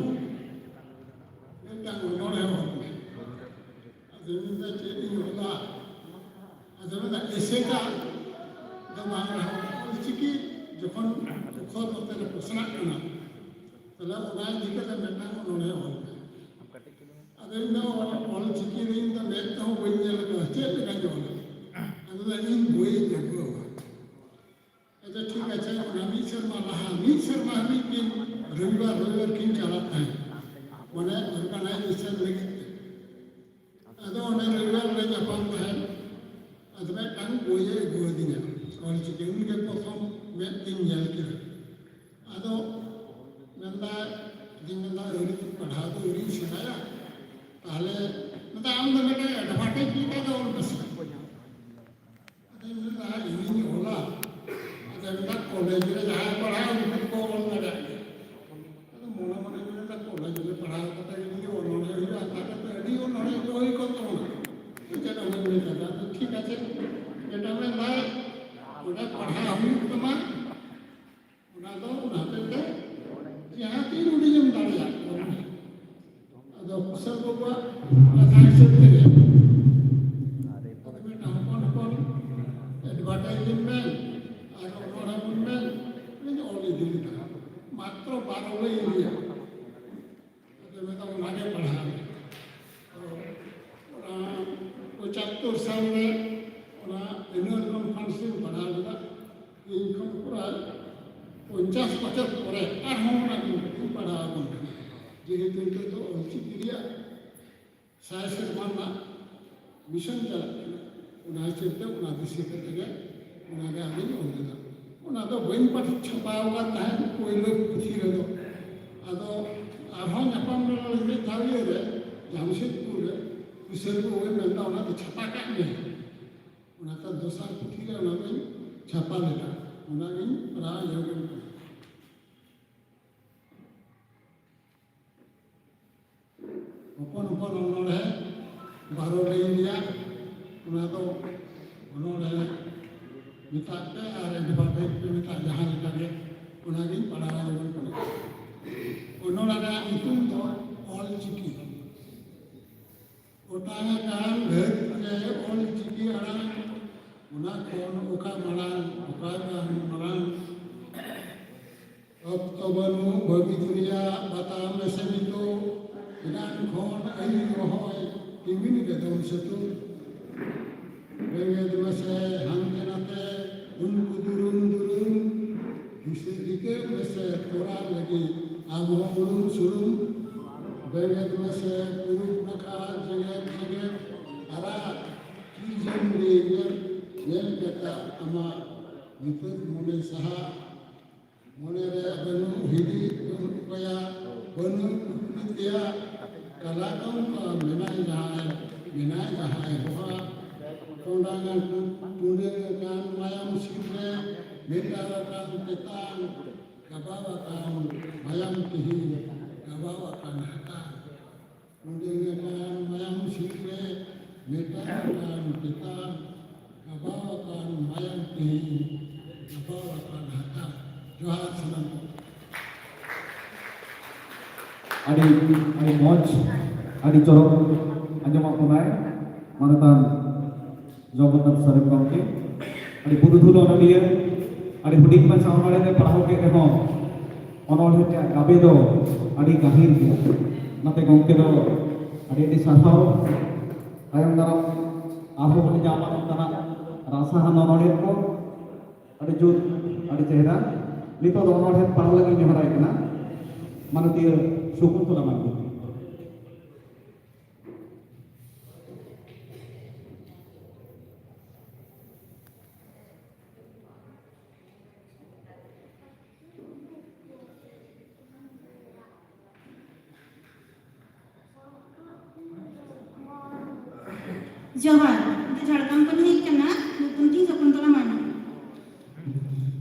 ᱢᱤᱫᱴᱟᱝ ᱚᱱᱚᱬᱦᱮ ᱚᱞ ᱢᱮ᱾" ᱟᱫᱚ ᱢᱮᱱᱫᱟ, "ᱪᱮᱫ ᱤᱧ ᱚᱞᱟ?" ᱟᱫᱚ ᱢᱮᱱᱫᱟ, "ᱮᱥᱮᱠᱟ ᱫᱚ ᱵᱟᱝ ᱨᱮᱦᱚᱸ ᱚᱞᱪᱤᱠᱤ ᱡᱚᱠᱷᱚᱱ ᱚᱠᱷᱚᱨ ᱱᱚᱛᱮ ᱨᱮ ᱯᱟᱥᱱᱟᱜ ᱠᱟᱱᱟ, ᱛᱟᱦᱞᱮ ᱚᱱᱟ ᱤᱫᱤ ᱠᱟᱛᱮ ᱢᱤᱫᱴᱟᱝ ᱚᱱᱚᱬᱦᱮ ᱚᱞ ᱢᱮ᱾" ᱟᱫᱚ ᱤᱧ ᱫᱚ ᱚᱞᱪᱤᱠᱤ ᱫᱚ ᱤᱧ ᱫᱚ ᱢᱮᱫ ᱛᱮᱦᱚᱸ ᱵᱟᱹᱧ ᱧᱮᱞ ᱟᱠᱟᱫᱟ, ᱪᱮᱫ ᱞᱮᱠᱟᱧ ᱚᱞᱟ? ᱟᱫᱚ ᱢᱮᱱᱫᱟ, "ᱤᱧ ᱵᱳᱭᱤᱧ ᱟᱹᱜᱩ ᱟᱢᱟ᱾" ᱟᱪᱪᱷᱟ, ᱴᱷᱤᱠ ᱟᱪᱷᱮ, ᱚᱱᱟ ᱢᱤᱫ ᱥᱮᱨᱢᱟ ᱞᱟᱦᱟ, ᱢᱤᱫ ᱥᱮᱨᱢᱟ ᱦᱟᱹᱵᱤᱡ ᱠᱤᱱ ᱨᱚᱵᱤᱵᱟᱨ, ᱨᱚᱵᱤᱵᱟᱨ ᱠᱤᱱ ᱪᱟᱞᱟᱜ ᱛᱟᱦᱮᱸᱫ, ᱢᱟᱱᱮ organization ᱞᱟᱹᱜᱤᱫ ᱛᱮ᱾ ᱟᱫᱚ ᱚᱱᱮ ᱨᱚᱵᱤᱵᱟᱨ ᱞᱮ ᱧᱟᱯᱟᱢ ᱛᱟᱦᱮᱸᱫ, ᱟᱫᱚ ᱢᱤᱫᱴᱟᱝ ᱵᱳᱭᱮ ᱟᱹᱜᱩ ᱟᱹᱫᱤᱧᱟ, ᱚᱞᱪᱤᱠᱤ, ᱩᱱᱤᱜᱮ ᱯᱨᱚᱛᱷᱚᱢ ᱢᱮᱫ ᱛᱤᱧ ᱧᱮᱞ ᱠᱮᱫᱟ᱾ ᱟᱫᱚ ᱢᱮᱱᱫᱟ, ᱤᱧ ᱢᱮᱱᱫᱟ, "ᱟᱹᱣᱨᱤ, ᱯᱟᱲᱦᱟᱣ ᱫᱚ ᱟᱹᱣᱨᱤᱧ ᱥᱮᱬᱟᱭᱟ᱾" ᱛᱟᱦᱞᱮ ᱢᱮᱱᱫᱟ, "ᱟᱢ ᱫᱚ ᱢᱤᱫᱴᱟᱝ advantage ᱞᱮᱠᱟᱜᱮ ᱚᱞ ᱢᱮᱥᱮ᱾" ᱟᱫᱚᱧ ᱢᱮᱱᱫᱟ, "ᱤᱧᱤᱧ ᱚᱞᱟ?" ᱟᱫᱚ ᱢᱮᱱᱫᱟ, "ᱠᱚᱞᱮᱡᱽ ᱨᱮ ᱡᱟᱦᱟᱸᱭ ᱯᱟᱲᱦᱟᱜᱼᱟ, ᱩᱱᱠᱩ ᱠᱚ ᱚᱞ ᱫᱟᱲᱮᱭᱟᱜ ᱜᱮᱭᱟ᱾" ᱟᱫᱚ ᱢᱚᱱᱮ ᱢᱚᱱᱮ ᱢᱮᱱᱫᱟ, "ᱠᱚᱞᱮᱡᱽ ᱡᱟᱦᱟᱸ ᱛᱤᱱ ᱩᱰᱤᱡ ᱮᱢ ᱫᱟᱲᱮᱭᱟᱜ ᱠᱟᱱᱟ᱾ ᱟᱫᱚ ᱠᱩᱥᱟᱞ ᱵᱟᱵᱩᱣᱟᱜ ᱠᱟᱛᱷᱟ ᱦᱤᱥᱟᱹᱵ ᱛᱮᱜᱮ ᱟᱫᱚ ᱢᱤᱫᱴᱟᱝ ᱦᱚᱯᱚᱱ ᱦᱚᱯᱚᱱ advertisement ᱢᱮ ᱟᱨ ᱚᱱᱚᱬᱦᱮ ᱵᱚᱱ ᱢᱮ, ᱤᱧ ᱚᱞ ᱤᱫᱤ ᱞᱮᱫᱟ᱾ ᱢᱟᱛᱨᱚ ᱵᱟᱨᱚ ᱞᱟᱭᱤᱱ ᱨᱮᱭᱟᱜ᱾ ᱟᱫᱚ ᱢᱮᱱᱫᱟ ᱚᱱᱟᱜᱮ ᱯᱟᱲᱦᱟᱣ ᱢᱮ᱾ ᱛᱚ, ᱚᱱᱟ ᱯᱚᱸᱪᱟᱛᱛᱳᱨ ᱥᱟᱞ ᱨᱮ ᱚᱱᱟ annual conference ᱤᱧ ᱯᱟᱲᱦᱟᱣ ᱞᱮᱫᱟ᱾ ᱤᱧ ᱠᱷᱚᱱ ᱯᱨᱟᱭ ᱯᱚᱧᱪᱟᱥ ᱵᱚᱪᱷᱚᱨ ᱯᱚᱨᱮ ᱟᱨᱦᱚᱸ ᱚᱱᱟ ᱠᱤᱱ ᱯᱩᱛᱷᱤᱧ ᱯᱟᱲᱦᱟᱣ ᱟᱵᱚᱱ ᱠᱟᱱᱟ᱾ ᱡᱮᱦᱮᱛᱩ ᱱᱤᱛᱚᱜ ᱫᱚ ᱚᱞᱪᱤᱠᱤ ᱨᱮᱭᱟᱜ ᱥᱟᱭ ᱥᱮᱨᱢᱟ ᱨᱮᱱᱟᱜ mission ᱪᱟᱞᱟᱜ ᱠᱟᱱᱟ, ᱚᱱᱟ ᱦᱤᱥᱟᱹᱵ ᱛᱮ ᱚᱱᱟ ᱫᱤᱥᱟᱹ ᱠᱟᱛᱮ ᱜᱮ ᱚᱱᱟ ᱜᱮ ᱟᱫᱚᱧ ᱚᱞ ᱞᱮᱫᱟ᱾ ᱚᱱᱟ ᱫᱚ ᱵᱟᱹᱧ ᱯᱟᱴᱷ ᱪᱷᱟᱯᱟᱣ ᱟᱠᱟᱫ ᱛᱟᱦᱮᱸᱫ ᱯᱳᱭᱞᱳ ᱯᱩᱛᱷᱤ ᱨᱮᱫᱚ᱾ ᱟᱫᱚ ᱟᱨᱦᱚᱸ ᱧᱟᱯᱟᱢ ᱞᱮᱱᱟ ᱞᱤᱧ ᱢᱤᱫ ᱫᱷᱟᱣ ᱤᱭᱟᱹ ᱨᱮ, ᱡᱟᱢᱥᱮᱫᱽᱯᱩᱨ ᱨᱮ, ᱠᱩᱥᱟᱹᱞ ᱵᱟᱹᱵᱩᱭ ᱢᱮᱱᱫᱟ, "ᱚᱱᱟ ᱫᱚ ᱪᱷᱟᱯᱟ ᱠᱟᱜ ᱢᱮ᱾" ᱚᱱᱟᱛᱮ ᱫᱚᱥᱟᱨ ᱯᱩᱛᱷᱤ ᱨᱮ ᱚᱱᱟ ᱫᱚᱧ ᱪᱷᱟᱯᱟ ᱞᱮᱫᱟ᱾ ᱚᱱᱟᱜᱤᱧ ᱯᱨᱟᱭ ᱤᱭᱟᱹ ᱠᱟᱱᱟ᱾ ᱦᱚᱯᱚᱱ ᱦᱚᱯᱚᱱ ᱚᱱᱚᱬᱦᱮ, ᱵᱟᱨᱚ ᱞᱟᱭᱤᱱ ᱨᱮᱭᱟᱜ, ᱚᱱᱟ ᱫᱚ ᱚᱱᱚᱬᱦᱮ ᱢᱮᱛᱟᱜ ᱯᱮ ᱟᱨ advertise ᱯᱮ ᱢᱮᱛᱟᱜ, ᱡᱟᱦᱟᱸ ᱞᱮᱠᱟ ᱜᱮ, ᱚᱱᱟᱜᱤᱧ ᱯᱟᱲᱦᱟᱣ ᱟᱸᱡᱚᱢ ᱠᱟᱱᱟ᱾ ᱚᱱᱚᱬᱦᱮ ᱨᱮᱭᱟᱜ ᱧᱩᱛᱩᱢ ᱫᱚ ᱚᱞ ᱪᱤᱠᱤ᱾ ᱚᱴᱟᱝ ᱟᱠᱟᱱ ᱫᱷᱟᱹᱨᱛᱤ ᱨᱮ ᱚᱞ ᱪᱤᱠᱤ ᱟᱲᱟᱝ, ᱚᱱᱟ ᱠᱷᱚᱱ ᱚᱠᱟ ᱢᱟᱲᱟᱝ, ᱚᱠᱟ ᱵᱟᱝ ᱢᱟᱲᱟᱝ? ᱚᱠᱛᱚ ᱵᱟᱹᱱᱩᱜ ᱵᱷᱟᱹᱵᱤᱛ ᱨᱮᱭᱟᱜ ᱵᱟᱛᱟᱢ ᱮᱥᱮ ᱱᱤᱛᱚᱜ, ᱮᱱᱟᱱ ᱠᱷᱚᱱ ᱟᱹᱭᱩᱨ ᱨᱚᱦᱚᱭ ᱛᱤᱢᱤᱱ ᱨᱮᱫᱚᱢ ᱥᱮᱛᱩᱜ᱾ ᱵᱮᱸᱜᱮᱫ ᱢᱮᱥᱮ ᱦᱟᱱᱛᱮ ᱱᱟᱛᱮ, ᱩᱱᱠᱩ ᱫᱩᱨᱩᱢ ᱫᱩᱨᱩᱢ, ᱫᱤᱥᱟᱹ ᱨᱤᱠᱟᱹ ᱢᱮᱥᱮ ᱛᱚᱨᱟᱣ ᱞᱟᱹᱜᱤᱫ ᱟᱢ ᱦᱚᱸ ᱩᱲᱩᱢ ᱥᱩᱲᱩᱢ᱾ ᱵᱮᱸᱜᱮᱫ ᱢᱮᱥᱮ ᱯᱩᱨᱩᱵ ᱱᱟᱠᱷᱟ ᱡᱮᱜᱮᱫ ᱡᱮᱜᱮᱫ, ᱟᱨᱟᱜ ᱪᱤᱨᱡᱚᱱ ᱨᱮ ᱧᱮᱞ, ᱧᱮᱞ ᱠᱟᱛᱮ ᱟᱢᱟᱜ ᱧᱩᱛᱟᱹᱛ ᱢᱚᱱᱮ ᱥᱟᱦᱟ᱾ ᱢᱚᱱᱮ ᱨᱮ ᱵᱟᱹᱱᱩᱜ ᱦᱤᱫᱤᱡ, ᱵᱟᱹᱱᱩᱜ ᱠᱚᱭᱟ, ᱵᱟᱹᱱᱩᱜ ᱠᱩᱠᱞᱤ ᱛᱮᱭᱟᱜ᱾ ᱠᱟᱞᱟ ᱠᱚᱢ ᱠᱚ ᱢᱮᱱᱟᱭ ᱡᱟᱦᱟᱸᱭ, ᱢᱮᱱᱟᱭ ᱡᱟᱦᱟᱸᱭ ᱦᱚᱦᱟ᱾ ᱴᱚᱸᱰᱟᱝ ᱴᱩᱰᱟᱹᱝ ᱟᱠᱟᱱ ᱢᱟᱭᱟᱢ ᱥᱤᱨ ᱨᱮ, ᱢᱮᱴᱟᱣ ᱟᱠᱟᱱ ᱛᱮᱛᱟᱝ, ᱜᱟᱵᱟᱣ ᱟᱠᱟᱱ ᱢᱟᱭᱟᱢ ᱛᱤᱦᱤᱧ, ᱜᱟᱵᱟᱣ ᱟᱠᱟᱱ ᱦᱟᱛᱟᱝ᱾ ᱩᱰᱩᱝ ᱟᱠᱟᱱ ᱢᱟᱭᱟᱢ ᱥᱤᱨ ᱨᱮ, ᱢᱮᱴᱟᱣ ᱟᱠᱟᱱ ᱛᱮᱛᱟᱝ, ᱜᱟᱵᱟᱣ ᱟᱠᱟᱱ ᱢᱟᱭᱟᱢ ᱛᱮᱦᱮᱧ, ᱜᱟᱵᱟᱣ ᱟᱠᱟᱱ ᱦᱟᱛᱟᱝ᱾ ᱡᱚᱦᱟᱨ ᱥᱟᱱᱟᱢ ᱠᱚ᱾ ᱟᱹᱰᱤ ᱟᱹᱰᱤ ᱢᱚᱡᱽ, ᱟᱹᱰᱤ ᱪᱚᱨᱚᱠ ᱟᱸᱡᱚᱢᱚᱜ ᱠᱟᱱᱟᱭ ᱢᱟᱱᱚᱛᱟᱱ ᱡᱚᱜᱚᱱᱱᱟᱛᱷ ᱥᱚᱨᱮᱱ ᱜᱚᱢᱠᱮ᱾ ᱟᱹᱰᱤ ᱯᱩᱨᱩᱫᱷᱩᱞ ᱚᱱᱚᱞᱤᱭᱟᱹ, ᱟᱹᱰᱤ ᱦᱩᱰᱤᱧ ᱢᱟᱪᱷᱟ ᱚᱱᱚᱬᱦᱮ ᱨᱮ ᱯᱟᱲᱦᱟᱣ ᱠᱮᱫ ᱨᱮᱦᱚᱸ ᱚᱱᱚᱬᱦᱮ ᱨᱮᱭᱟᱜ ᱜᱟᱵᱮ ᱫᱚ ᱟᱹᱰᱤ ᱜᱟᱹᱦᱤᱨ ᱜᱮᱭᱟ᱾ ᱚᱱᱟᱛᱮ ᱜᱚᱢᱠᱮ ᱫᱚ ᱟᱹᱰᱤ ᱟᱹᱰᱤ ᱥᱟᱨᱦᱟᱣ᱾ ᱛᱟᱭᱚᱢ ᱫᱟᱨᱟᱢ ᱟᱨᱦᱚᱸ ᱵᱚᱱ ᱧᱟᱢᱟ ᱱᱚᱝᱠᱟᱱᱟᱜ ᱨᱟᱥᱟᱦᱟᱱ ᱚᱱᱚᱬᱦᱮ ᱠᱚ᱾ ᱟᱹᱰᱤ ᱡᱩᱛ, ᱟᱹᱰᱤ ᱪᱮᱦᱨᱟ᱾ ᱱᱤᱛᱚᱜ ᱫᱚ ᱚᱱᱚᱬᱦᱮ ᱯᱟᱲᱦᱟᱣ ᱞᱟᱹᱜᱤᱫ ᱱᱮᱦᱚᱨᱟᱭ ᱠᱟᱱᱟ ᱢᱟᱱᱚᱛᱤᱭᱟᱹ ᱥᱚᱠᱩᱱᱛᱚᱞᱟ ᱢᱟᱱᱰᱤ᱾ ᱡᱚᱦᱟᱨ, ᱤᱧ ᱫᱚ ᱡᱷᱟᱲᱜᱨᱟᱢ ᱠᱷᱚᱱᱤᱧ ᱦᱮᱡ ᱠᱟᱱᱟ, ᱧᱩᱛᱩᱢ ᱛᱤᱧ ᱥᱚᱠᱩᱱᱛᱚᱞᱟ ᱢᱟᱱᱰᱤ᱾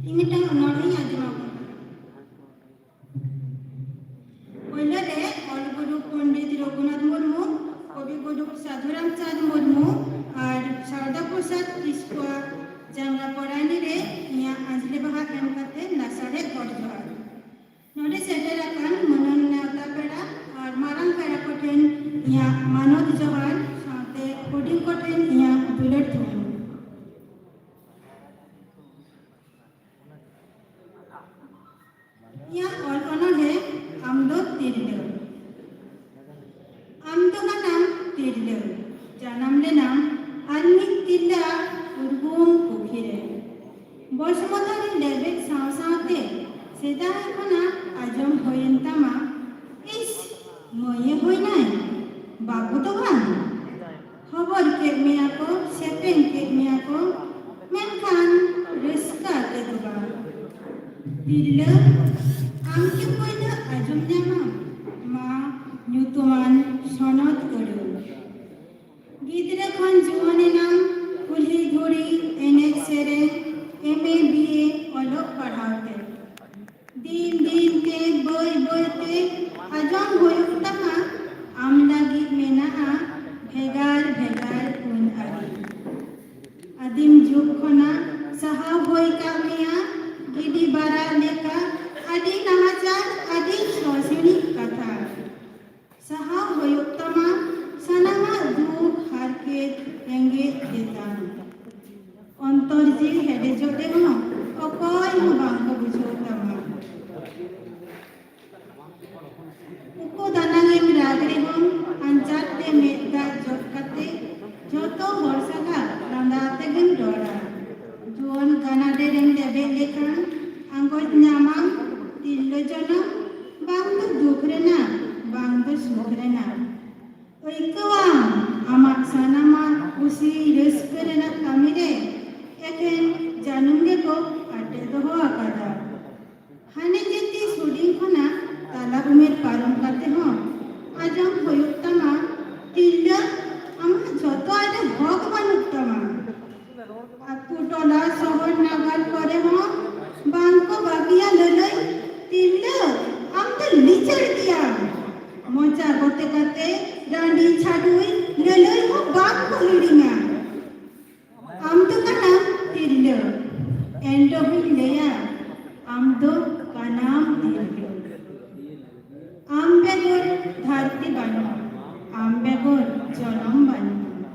ᱤᱧ ᱢᱤᱫᱴᱟᱝ ᱚᱱᱚᱬᱦᱮᱧ ᱟᱸᱡᱚᱢ ᱟᱵᱚᱱ ᱠᱟᱱᱟ᱾ ᱯᱳᱭᱞᱳ ᱨᱮ ᱚᱞ ᱜᱩᱨᱩ ᱯᱚᱱᱰᱤᱛ ᱨᱚᱜᱷᱩᱱᱟᱛᱷ ᱢᱩᱨᱢᱩ, ᱠᱚᱵᱤ ᱜᱩᱨᱩ ᱥᱟᱫᱷᱩᱨᱟᱢ ᱪᱟᱸᱫᱽ ᱢᱩᱨᱢᱩ ᱟᱨ ᱥᱟᱨᱚᱫᱟ ᱯᱨᱚᱥᱟᱫᱽ ᱠᱤᱥᱠᱩᱣᱟᱜ ᱡᱟᱸᱜᱟ ᱯᱚᱨᱟᱭᱱᱤ ᱨᱮ ᱤᱧᱟᱹᱜ ᱟᱸᱡᱽᱞᱮ ᱵᱟᱦᱟ ᱮᱢ ᱠᱟᱛᱮ ᱞᱟᱥᱟᱲᱦᱮᱫ ᱜᱚᱰ ᱡᱚᱦᱟᱨ᱾ ᱱᱚᱰᱮ ᱥᱮᱴᱮᱨ ᱟᱠᱟᱱ ᱢᱟᱹᱱᱟᱱ ᱱᱮᱣᱛᱟ ᱯᱮᱲᱟ ᱟᱨ ᱢᱟᱨᱟᱝ ᱯᱮᱲᱟ ᱠᱚᱴᱷᱮᱱ ᱤᱧᱟᱹᱜ ᱢᱟᱱᱚᱛ ᱡᱚᱦᱟᱨ, ᱥᱟᱶᱛᱮ ᱦᱩᱰᱤᱧ ᱠᱚᱴᱷᱮᱱ ᱤᱧᱟᱹᱜ ᱫᱩᱞᱟᱹᱲ ᱛᱷᱩᱢ᱾ ᱤᱧᱟᱹᱜ ᱚᱞ ᱚᱱᱚᱬᱦᱮ, ᱟᱢ ᱫᱚ ᱛᱤᱨᱞᱟᱹ᱾ ᱟᱢ ᱫᱚ ᱠᱟᱱᱟᱢ ᱛᱤᱨᱞᱟᱹ, ᱡᱟᱱᱟᱢ ᱞᱮᱱᱟᱢ ᱟᱨ ᱢᱤᱫ ᱛᱤᱨᱞᱟᱹ ᱟᱜ ᱩᱨᱜᱩᱢ ᱯᱩᱠᱷᱤ ᱨᱮ᱾ ᱵᱚᱥᱢᱚᱛᱟᱨᱤ ᱞᱮᱵᱮᱫ ᱥᱟᱶ ᱥᱟᱶᱛᱮ ᱥᱮᱫᱟᱭ ᱠᱷᱚᱱᱟᱜ ᱟᱸᱡᱚᱢ ᱦᱩᱭᱮᱱ ᱛᱟᱢᱟ, ᱤᱥ, ᱢᱟᱹᱭᱮ ᱦᱩᱭᱱᱟᱭ, ᱵᱟᱹᱵᱩ ᱫᱚ ᱵᱟᱝ᱾ ᱦᱚᱵᱚᱨ ᱠᱮᱫ ᱢᱮᱭᱟ ᱠᱚ, ᱥᱮᱯᱮᱧ ᱠᱮᱫ ᱢᱮᱭᱟ ᱠᱚ, ᱢᱮᱱᱠᱷᱟᱱ ᱨᱟᱹᱥᱠᱟᱹ ᱟᱛᱮ ᱫᱚ ᱵᱟᱝ᱾ ᱛᱤᱨᱞᱟᱹ, ᱟᱢ ᱜᱮ ᱯᱳᱭᱞᱳ ᱟᱸᱡᱚᱢ ᱧᱟᱢᱟᱢ, ᱢᱟ ᱧᱩᱛᱩᱢᱟᱱ ᱥᱚᱱᱚᱛ ᱟᱹᱲᱟᱹ᱾ ᱜᱤᱫᱽᱨᱟᱹ ᱠᱷᱚᱱ ᱡᱩᱣᱟᱹᱱ ᱮᱱᱟᱢ, ᱠᱩᱞᱦᱤ ᱜᱷᱩᱲᱤ, ᱮᱱᱮᱡ ᱥᱮᱨᱮᱧ, ᱮᱢ ᱮ ᱵᱤ ᱮ ᱚᱞᱚᱜ ᱯᱟᱲᱦᱟᱣ ᱛᱮ᱾ ᱫᱤᱱ ᱫᱤᱱ ᱛᱮ ᱵᱟᱹᱭ ᱵᱟᱹᱭ ᱛᱮ ᱟᱸᱡᱚᱢ ᱦᱩᱭᱩᱜ ᱛᱟᱢᱟ, ᱟᱢ ᱞᱟᱹᱜᱤᱫ ᱢᱮᱱᱟᱜᱼᱟ ᱵᱷᱮᱜᱟᱨ ᱵᱷᱮᱜᱟᱨ ᱟᱹᱱ ᱟᱹᱨᱤ᱾ ᱟᱹᱫᱤᱢ ᱡᱩᱜᱽ ᱠᱷᱚᱱᱟᱜ ᱥᱟᱦᱟᱣ ᱦᱩᱭ ᱠᱟᱜ ᱢᱮᱭᱟ ᱜᱤᱰᱤ ᱵᱟᱨᱟᱜ ᱞᱮᱠᱟ ᱟᱹᱰᱤ ᱱᱟᱦᱟᱪᱟᱨ, ᱟᱹᱰᱤ ᱥᱚᱥᱤᱬᱤᱡ ᱠᱟᱛᱷᱟ᱾ ᱥᱟᱦᱟᱣ ᱦᱩᱭᱩᱜ ᱛᱟᱢᱟ ᱥᱟᱱᱟᱢᱟᱜ ᱫᱩᱠ ᱦᱟᱨᱠᱮᱛ ᱨᱮᱸᱜᱮᱡ ᱛᱮᱛᱟᱝ᱾ ᱚᱱᱛᱚᱨ ᱡᱤᱣᱤ ᱦᱮᱰᱮᱡᱚᱜ ᱨᱮᱦᱚᱸ ᱚᱠᱚᱭ ᱦᱚᱸ ᱵᱟᱝ ᱠᱚ ᱵᱩᱡᱷᱟᱹᱣ ᱛᱟᱢᱟ᱾ ᱩᱠᱩ ᱫᱟᱱᱟᱝ ᱮᱢ ᱨᱟᱜᱽ ᱨᱮᱦᱚᱸ ᱟᱧᱪᱟᱨ ᱛᱮ ᱢᱮᱫ ᱫᱟᱜ ᱡᱚᱜ ᱠᱟᱛᱮ ᱡᱚᱛᱚ ᱦᱚᱲ ᱥᱟᱞᱟᱜ ᱞᱟᱸᱫᱟ ᱟᱛᱮ ᱜᱮᱢ ᱨᱚᱲᱟ᱾ ᱡᱩᱣᱟᱹᱱ ᱜᱟᱱᱟᱰᱮ ᱨᱮᱢ ᱞᱮᱵᱮᱫ ᱞᱮᱠᱷᱟᱱ ᱟᱸᱜᱚᱪ ᱧᱟᱢᱟᱢ ᱛᱤᱨᱞᱟᱹ ᱡᱚᱱᱚᱢ, ᱵᱟᱝ ᱫᱚ ᱫᱩᱠ ᱨᱮᱱᱟᱜ, ᱵᱟᱝ ᱫᱚ ᱥᱩᱠ ᱨᱮᱱᱟᱜ᱾ ᱟᱹᱭᱠᱟᱹᱣᱟᱢ ᱟᱢᱟᱜ ᱥᱟᱱᱟᱢᱟᱜ ᱠᱩᱥᱤ ᱨᱟᱹᱥᱠᱟᱹ ᱨᱮᱱᱟᱜ ᱠᱟᱹᱢᱤ ᱨᱮ ᱮᱠᱮᱱ ᱡᱟᱹᱱᱩᱢ ᱜᱮᱠᱚ ᱟᱴᱮᱫ ᱫᱚᱦᱚ ᱟᱠᱟᱫᱟ᱾ ᱦᱟᱱᱮ ᱡᱮ ᱛᱤᱥ ᱦᱩᱰᱤᱧ ᱠᱷᱚᱱᱟᱜ ᱛᱟᱞᱟ ᱩᱢᱮᱨ ᱯᱟᱨᱚᱢ ᱠᱟᱛᱮ ᱦᱚᱸ ᱟᱸᱡᱚᱢ ᱦᱩᱭᱩᱜ ᱛᱟᱢᱟ, "ᱛᱤᱨᱞᱟᱹ, ᱟᱢᱟᱜ ᱡᱷᱚᱛᱚᱣᱟᱜ ᱨᱮ ᱦᱚᱠ ᱵᱟᱹᱱᱩᱜ ᱛᱟᱢᱟ᱾" ᱟᱹᱛᱩ ᱴᱚᱞᱟ ᱥᱚᱦᱚᱨ ᱱᱟᱜᱟᱨ ᱠᱚᱨᱮ ᱦᱚᱸ ᱵᱟᱝ ᱠᱚ ᱵᱟᱹᱜᱤᱭᱟ ᱞᱟᱹᱞᱟᱹᱭ, "ᱛᱤᱨᱞᱟᱹ, ᱟᱢ ᱫᱚ ᱞᱤᱪᱟᱹᱲ ᱜᱮᱭᱟᱢ᱾" ᱢᱚᱪᱟ ᱜᱚᱛᱮ ᱠᱟᱛᱮ ᱨᱟᱺᱰᱤ ᱪᱷᱟᱰᱩᱭ ᱞᱟᱹᱞᱟᱹᱭ ᱦᱚᱸ ᱵᱟᱝ ᱠᱚ ᱦᱤᱲᱤᱧᱟ᱾ ᱟᱢ ᱫᱚ ᱠᱟᱱᱟᱢ ᱛᱤᱨᱞᱟᱹ, ᱮᱱ ᱨᱮᱦᱚᱸᱧ ᱞᱟᱹᱭᱟ, ᱟᱢ ᱫᱚ ᱠᱟᱱᱟᱢ ᱛᱤᱨᱞᱟᱹ᱾ ᱟᱢ ᱵᱮᱜᱚᱨ ᱫᱷᱟᱹᱨᱛᱤ ᱵᱟᱹᱱᱩᱜᱼᱟ, ᱟᱢ ᱵᱮᱜᱚᱨ ᱡᱚᱱᱚᱢ ᱵᱟᱹᱱᱩᱜᱼᱟ᱾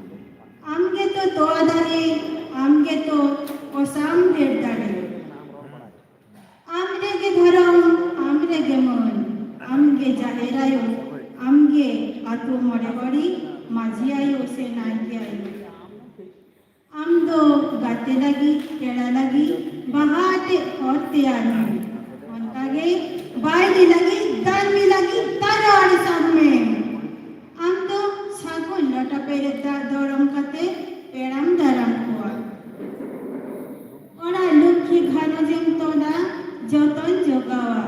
ᱟᱢ ᱜᱮᱛᱚ ᱛᱚᱣᱟ ᱫᱟᱨᱮ, ᱟᱢ ᱜᱮᱛᱚ ᱠᱚᱥᱟᱢ ᱰᱷᱮᱨ ᱫᱟᱨᱮ᱾ ᱟᱢ ᱨᱮᱜᱮ ᱫᱷᱚᱨᱚᱢ, ᱟᱢ ᱨᱮᱜᱮ ᱢᱟᱹᱱ, ᱟᱢ ᱜᱮ ᱡᱟᱦᱮᱨ ᱟᱭᱳ, ᱟᱢ ᱜᱮ ᱟᱹᱛᱩ ᱢᱚᱬᱮ ᱦᱚᱲᱤᱡ ᱢᱟᱹᱡᱷᱤ ᱟᱭᱳ ᱥᱮ ᱱᱟᱭᱠᱮ ᱟᱭᱳ᱾ ᱟᱢ ᱫᱚ ᱜᱟᱛᱮ ᱞᱟᱹᱜᱤᱫ, ᱯᱮᱲᱟ ᱞᱟᱹᱜᱤᱫ ᱵᱟᱦᱟ ᱟᱛᱮᱫ ᱦᱚᱨ ᱛᱮᱭᱟᱨ ᱢᱮ᱾ ᱚᱱᱠᱟᱜᱮ ᱵᱟᱭᱨᱤ ᱞᱟᱹᱜᱤᱫ, ᱫᱟᱹᱱᱢᱤ ᱞᱟᱹᱜᱤᱫ ᱛᱟᱨᱚ ᱟᱲᱮ ᱥᱟᱵ ᱢᱮ᱾ ᱟᱢ ᱫᱚ ᱥᱟᱹᱜᱩᱱ ᱞᱚᱴᱟ ᱯᱮᱨᱮᱡ ᱫᱟᱜ ᱫᱚᱨᱚᱢ ᱠᱟᱛᱮ ᱯᱮᱲᱟᱢ ᱫᱟᱨᱟᱢ ᱠᱚᱣᱟ᱾ ᱚᱲᱟᱜ ᱞᱚᱠᱠᱷᱤ ᱜᱷᱟᱨᱚᱸᱡᱽ ᱮᱢ ᱛᱚᱞᱟ, ᱡᱚᱛᱚᱱ ᱡᱚᱜᱟᱣᱟ᱾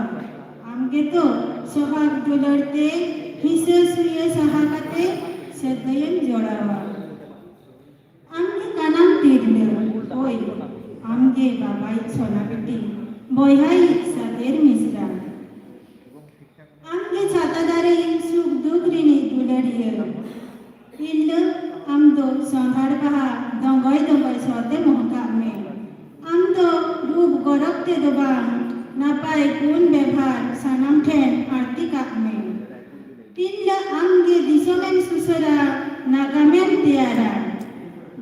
ᱟᱢ ᱜᱮᱛᱚ ᱥᱚᱦᱟᱜ ᱫᱩᱞᱟᱹᱲ ᱛᱮ ᱦᱤᱥᱟᱹ ᱥᱩᱭᱟᱹ ᱥᱟᱦᱟ ᱠᱟᱛᱮ ᱥᱟᱹᱜᱟᱹᱭᱮᱢ ᱡᱚᱲᱟᱣᱟ᱾ ᱟᱢ ᱜᱮ ᱠᱟᱱᱟᱢ ᱛᱤᱨᱞᱟᱹ, ᱦᱳᱭ, ᱟᱢ ᱜᱮ ᱵᱟᱵᱟᱭᱤᱡ ᱥᱚᱱᱟ ᱵᱤᱴᱤ, ᱵᱚᱭᱦᱟᱭᱤᱡ ᱥᱟᱛᱮᱨ ᱢᱤᱥᱨᱟ᱾ ᱟᱢ ᱜᱮ ᱪᱷᱟᱛᱟ ᱫᱟᱨᱮ ᱤᱧ ᱥᱩᱠ ᱫᱩᱠ ᱨᱤᱱᱤᱡ ᱫᱩᱞᱟᱹᱲᱤᱭᱟᱹ᱾ ᱛᱤᱨᱞᱟᱹ, ᱟᱢ ᱫᱚ ᱥᱚᱸᱫᱷᱟᱲ ᱵᱟᱦᱟ, ᱫᱚᱸᱜᱚᱭ ᱫᱚᱸᱜᱚᱭ ᱥᱚ ᱛᱮ ᱢᱚᱦᱠᱟᱜ ᱢᱮ᱾ ᱟᱢ ᱫᱚ ᱨᱩᱯ ᱜᱚᱨᱚᱵ ᱛᱮᱫᱚ ᱵᱟᱝ, ᱱᱟᱯᱟᱭ ᱜᱩᱱ ᱵᱮᱵᱷᱟᱨ ᱥᱟᱱᱟᱢ ᱴᱷᱮᱱ ᱟᱹᱲᱛᱤ ᱠᱟᱜ ᱢᱮ᱾ ᱛᱤᱨᱞᱟᱹ, ᱛᱮᱭᱟᱨᱟ᱾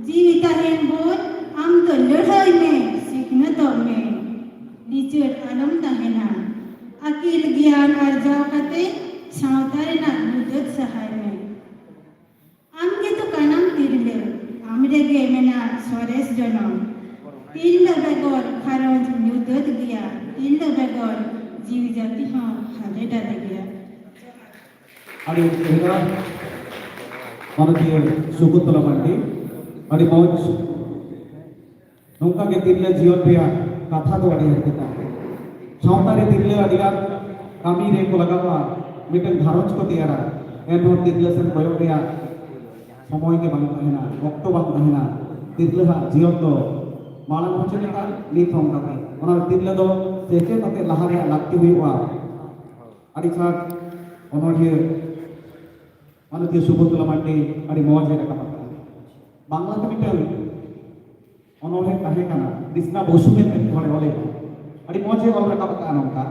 ᱡᱤᱣᱤ ᱛᱟᱦᱮᱱ ᱵᱷᱳᱨ ᱟᱢ ᱫᱚ ᱞᱟᱹᱲᱦᱟᱹᱭ ᱢᱮ, ᱥᱤᱠᱷᱱᱟᱹᱛᱚᱜ ᱢᱮ, ᱞᱤᱪᱟᱹᱲ ᱟᱞᱚᱢ ᱛᱟᱦᱮᱱᱟ᱾ ᱟᱹᱠᱤᱞ ᱜᱮᱭᱟᱱ ᱟᱨᱡᱟᱣ ᱠᱟᱛᱮ ᱥᱟᱶᱛᱟ ᱨᱮᱱᱟᱜ ᱧᱩᱛᱟᱹᱛ ᱥᱟᱦᱟᱭ ᱢᱮ᱾ ᱟᱢ ᱜᱮᱛᱚ ᱠᱟᱱᱟᱢ ᱛᱤᱨᱞᱟᱹ, ᱟᱢ ᱨᱮᱜᱮ ᱢᱮᱱᱟᱜ ᱥᱚᱨᱮᱥ ᱡᱚᱱᱚᱢ᱾ ᱛᱤᱨᱞᱟᱹ ᱵᱮᱜᱚᱨ ᱜᱷᱟᱨᱚᱸᱡᱽ ᱧᱩᱛᱟᱹᱛ ᱜᱮᱭᱟ, ᱛᱤᱨᱞᱟᱹ ᱵᱮᱜᱚᱨ ᱡᱤᱣᱤ ᱡᱟᱹᱛᱤ ᱦᱚᱸ ᱦᱟᱸᱰᱮ ᱰᱟᱰᱮ ᱜᱮᱭᱟ᱾ ᱟᱹᱰᱤ ᱪᱮᱦᱨᱟ ᱢᱟᱱᱚᱛᱤᱭᱟᱹ ᱥᱩᱠᱩᱱᱛᱚᱞᱟ ᱢᱟᱱᱰᱤ, ᱟᱹᱰᱤ ᱢᱚᱡᱽ᱾ ᱱᱚᱝᱠᱟ ᱜᱮ ᱛᱤᱨᱞᱟᱹ ᱡᱤᱭᱚᱱ ᱨᱮᱭᱟᱜ ᱠᱟᱛᱷᱟ ᱫᱚ ᱟᱹᱰᱤ ᱦᱟᱨᱠᱮᱛᱟ᱾ ᱥᱟᱶᱛᱟ ᱨᱮ ᱛᱤᱨᱞᱟᱹ ᱟᱹᱰᱤᱜᱟᱱ ᱠᱟᱹᱢᱤ ᱨᱮ ᱠᱚ ᱞᱟᱜᱟᱣᱟ, ᱢᱤᱫᱴᱟᱝ ᱜᱷᱟᱨᱚᱸᱡᱽ ᱠᱚ ᱛᱮᱭᱟᱨᱟ, ᱮᱱᱨᱮᱦᱚᱸ ᱛᱤᱨᱞᱟᱹ ᱥᱮᱱ ᱠᱚᱭᱚᱜ ᱨᱮᱭᱟᱜ ᱥᱚᱢᱚᱭ ᱜᱮ ᱵᱟᱝ ᱛᱟᱦᱮᱱᱟ, ᱚᱠᱛᱚ ᱵᱟᱝ ᱛᱟᱦᱮᱱᱟ᱾ ᱛᱤᱨᱞᱟᱹᱣᱟᱜ ᱡᱤᱭᱚᱱ ᱫᱚ ᱢᱟᱲᱟᱝ ᱦᱚᱸ ᱪᱮᱫ ᱞᱮᱠᱟ, ᱱᱤᱛ ᱦᱚᱸ ᱚᱱᱠᱟ ᱜᱮ᱾ ᱚᱱᱟ ᱛᱤᱨᱞᱟᱹ ᱫᱚ ᱥᱮᱪᱮᱫ ᱠᱟᱛᱮ ᱞᱟᱦᱟ ᱨᱮᱭᱟᱜ ᱞᱟᱹᱠᱛᱤ ᱦᱩᱭᱩᱜᱼᱟ᱾ ᱟᱹᱰᱤ ᱪᱷᱟᱴ ᱚᱱᱚᱞᱤᱭᱟᱹ ᱢᱟᱱᱚᱛᱤᱭᱟᱹ ᱥᱩᱵᱳᱫᱷ ᱞᱟᱢᱟᱱᱰᱤ ᱟᱹᱰᱤ ᱢᱚᱡᱽ ᱮ ᱨᱟᱠᱟᱵ ᱟᱠᱟᱫᱟ᱾ ᱵᱟᱝᱞᱟ ᱛᱮ ᱢᱤᱫᱴᱟᱝ ᱚᱱᱚᱬᱦᱮ ᱛᱟᱦᱮᱸ ᱠᱟᱱᱟ, ᱵᱤᱥᱱᱟ ᱵᱚᱥᱩ ᱢᱮᱱᱛᱮ ᱦᱚᱲᱮ ᱚᱞᱮᱫ᱾ ᱟᱹᱰᱤ ᱢᱚᱡᱽ ᱮ ᱚᱞ ᱨᱟᱠᱟᱵ ᱟᱠᱟᱫᱼᱟ ᱱᱚᱝᱠᱟ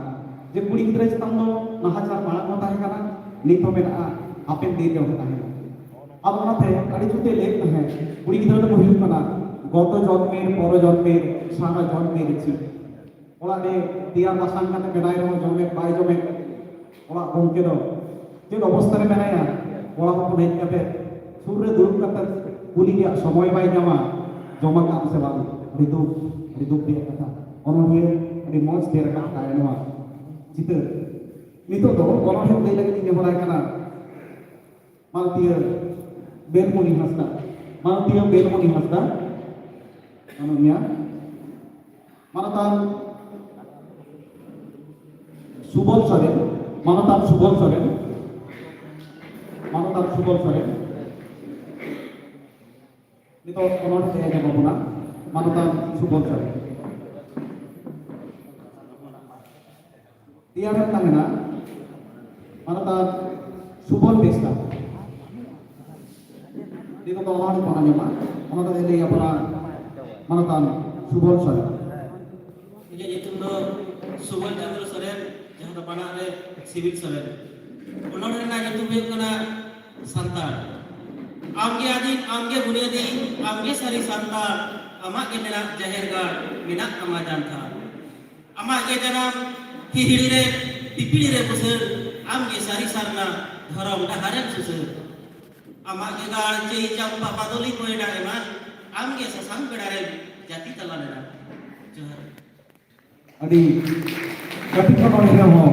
ᱡᱮ ᱠᱩᱲᱤ ᱜᱤᱫᱽᱨᱟᱹ ᱪᱮᱛᱟᱱ ᱫᱚ ᱱᱟᱦᱟᱪᱟᱨ ᱢᱟᱲᱟᱝ ᱦᱚᱸ ᱛᱟᱦᱮᱸ ᱠᱟᱱᱟ, ᱱᱤᱛ ᱦᱚᱸ ᱢᱮᱱᱟᱜᱼᱟ, ᱦᱟᱯᱮᱱ ᱫᱤᱱ ᱨᱮᱦᱚᱸ ᱛᱟᱦᱮᱱᱟ᱾ ᱟᱫᱚ ᱚᱱᱟᱛᱮ ᱟᱹᱰᱤ ᱡᱩᱛ ᱮ ᱞᱟᱹᱭᱮᱫ ᱛᱟᱦᱮᱸᱫ, ᱠᱩᱲᱤ ᱜᱤᱫᱽᱨᱟᱹ ᱫᱚᱠᱚ ᱦᱩᱭᱩᱜ ᱠᱟᱱᱟ ᱜᱚᱛᱚ ᱡᱚᱱᱢᱮᱨ, ᱯᱚᱨᱚ ᱡᱚᱱᱢᱮᱨ, ᱥᱟᱨᱟ ᱡᱚᱱᱢᱮᱨ ᱪᱮᱫ᱾ ᱚᱲᱟᱜ ᱨᱮ ᱛᱮᱭᱟᱨ ᱵᱟᱥᱟᱝ ᱠᱟᱛᱮ ᱢᱮᱱᱟᱭ ᱨᱮᱦᱚᱸ ᱡᱚᱢᱮᱫ ᱵᱟᱭ ᱡᱚᱢᱮᱫ, ᱚᱲᱟᱜ ᱜᱚᱢᱠᱮ ᱫᱚ ᱪᱮᱫ ᱚᱵᱚᱥᱛᱟ ᱨᱮ ᱢᱮᱱᱟᱭᱟ? ᱠᱚᱲᱟ ᱦᱚᱯᱚᱱ ᱦᱮᱡ ᱠᱟᱛᱮ ᱥᱩᱨ ᱨᱮ ᱫᱩᱲᱩᱵ ᱠᱟᱛᱮ ᱠᱩᱞᱤ ᱨᱮᱭᱟᱜ ᱥᱚᱢᱚᱭ ᱵᱟᱭ ᱧᱟᱢᱟ, ᱡᱚᱢ ᱟᱠᱟᱫ ᱥᱮ ᱵᱟᱝ? ᱟᱹᱰᱤ ᱫᱩᱠ, ᱟᱹᱰᱤ ᱫᱩᱠ ᱨᱮᱭᱟᱜ ᱠᱟᱛᱷᱟ᱾ ᱚᱱᱚᱞᱤᱭᱟᱹ ᱟᱹᱰᱤ ᱢᱚᱡᱽ ᱛᱮ ᱨᱟᱠᱟᱵ ᱠᱟᱜᱼᱟᱭ ᱱᱚᱣᱟ ᱪᱤᱛᱟᱹᱨ᱾ ᱱᱤᱛᱚᱜ ᱫᱚ ᱚᱱᱚᱞᱤᱭᱟᱹ ᱞᱟᱹᱭ ᱞᱟᱹᱜᱤᱫ ᱤᱧ ᱱᱮᱦᱚᱨᱟᱭ ᱠᱟᱱᱟ ᱢᱟᱞᱚᱛᱤᱭᱟᱹ ᱵᱮᱞᱢᱩᱱᱤ ᱦᱟᱸᱥᱫᱟ, ᱢᱟᱞᱚᱛᱤᱭᱟᱹ ᱵᱮᱞᱢᱩᱱᱤ ᱦᱟᱸᱥᱫᱟ, ᱢᱟᱱᱚᱱᱤᱭᱟ ᱢᱟᱱᱚᱛᱟᱱ ᱥᱩᱵᱚᱞ ᱥᱚᱨᱮᱱ, ᱢᱟᱱᱚᱛᱟᱱ ᱥᱩᱵᱚᱞ ᱥᱚᱨᱮᱱ, ᱢᱟᱱᱚᱛᱟᱱ ᱥᱩᱵᱚᱞ ᱥᱚᱨᱮᱱ᱾ ᱱᱤᱛᱚᱜ ᱚᱱᱚᱬᱦᱮ ᱟᱸᱡᱚᱢ ᱟᱵᱚᱱᱟ ᱢᱟᱱᱚᱛᱟᱱ ᱥᱩᱵᱚᱞ ᱥᱚᱨᱮᱱ᱾ ᱛᱮᱭᱟᱨᱮᱱ ᱛᱟᱦᱮᱱᱟ ᱢᱟᱱᱚᱛᱟᱱ ᱥᱩᱵᱚᱞ ᱵᱮᱥᱨᱟ᱾ ᱱᱤᱛᱚᱜ ᱫᱚ ᱚᱱᱚᱬᱦᱮ ᱵᱚᱱ ᱟᱸᱡᱚᱢᱟ, ᱚᱱᱟ ᱫᱚ ᱞᱟᱹᱭ ᱟᱵᱚᱱᱟ ᱢᱟᱱᱚᱛᱟᱱ ᱥᱩᱵᱚᱞ ᱥᱚᱨᱮᱱ᱾ ᱤᱧᱟᱹᱜ ᱧᱩᱛᱩᱢ ᱫᱚ ᱥᱩᱵᱚᱞ ᱪᱚᱸᱫᱽᱨᱚ ᱥᱚᱨᱮᱱ, ᱡᱟᱦᱟᱸ ᱫᱚ ᱯᱟᱲᱦᱟᱜ ᱨᱮ ᱥᱤᱵᱤᱞ ᱥᱚᱨᱮᱱ᱾ ᱚᱱᱚᱬᱦᱮ ᱨᱮᱱᱟᱜ ᱧᱩᱛᱩᱢ ᱦᱩᱭᱩᱜ ᱠᱟᱱᱟ ᱥᱟᱱᱛᱟᱲ᱾ ᱟᱢᱜᱮ ᱟᱹᱫᱤᱢ, ᱟᱢᱜᱮ ᱵᱩᱱᱤᱭᱟᱹᱫᱤ, ᱟᱢᱜᱮ ᱥᱟᱹᱨᱤ ᱥᱟᱱᱛᱟᱲ, ᱟᱢᱟᱜ ᱜᱮ ᱢᱮᱱᱟᱜ ᱡᱟᱦᱮᱨ ᱜᱟᱲ, ᱢᱮᱱᱟᱜ ᱛᱟᱢᱟ ᱡᱟᱱᱛᱷᱟᱲ᱾ ᱟᱢᱟᱜ ᱜᱮ ᱡᱟᱱᱟᱢ ᱦᱤᱦᱤᱲᱤ ᱨᱮ, ᱯᱤᱯᱤᱲᱤ ᱨᱮ ᱵᱩᱥᱟᱹᱲ, ᱟᱢᱜᱮ ᱥᱟᱹᱨᱤ ᱥᱟᱨᱱᱟ, ᱫᱷᱚᱨᱚᱢ ᱰᱟᱦᱟᱨᱮᱢ ᱥᱩᱥᱟᱹᱨ᱾ ᱟᱢᱟᱜ ᱜᱮ ᱜᱟᱲ ᱪᱟᱹᱭ ᱪᱟᱢᱯᱟ ᱵᱟᱫᱚᱞᱤ ᱠᱚᱭᱰᱟ ᱮᱢᱟᱱ, ᱟᱢᱜᱮ ᱥᱟᱥᱟᱝ ᱵᱮᱲᱟ ᱨᱮ ᱡᱟᱹᱛᱤ ᱛᱟᱞᱟ ᱨᱮᱱᱟᱜ᱾ ᱡᱚᱦᱟᱨ᱾ ᱟᱹᱰᱤ ᱠᱟᱹᱴᱤᱡ ᱠᱷᱚᱱ ᱚᱱᱚᱬᱦᱮ ᱦᱚᱸ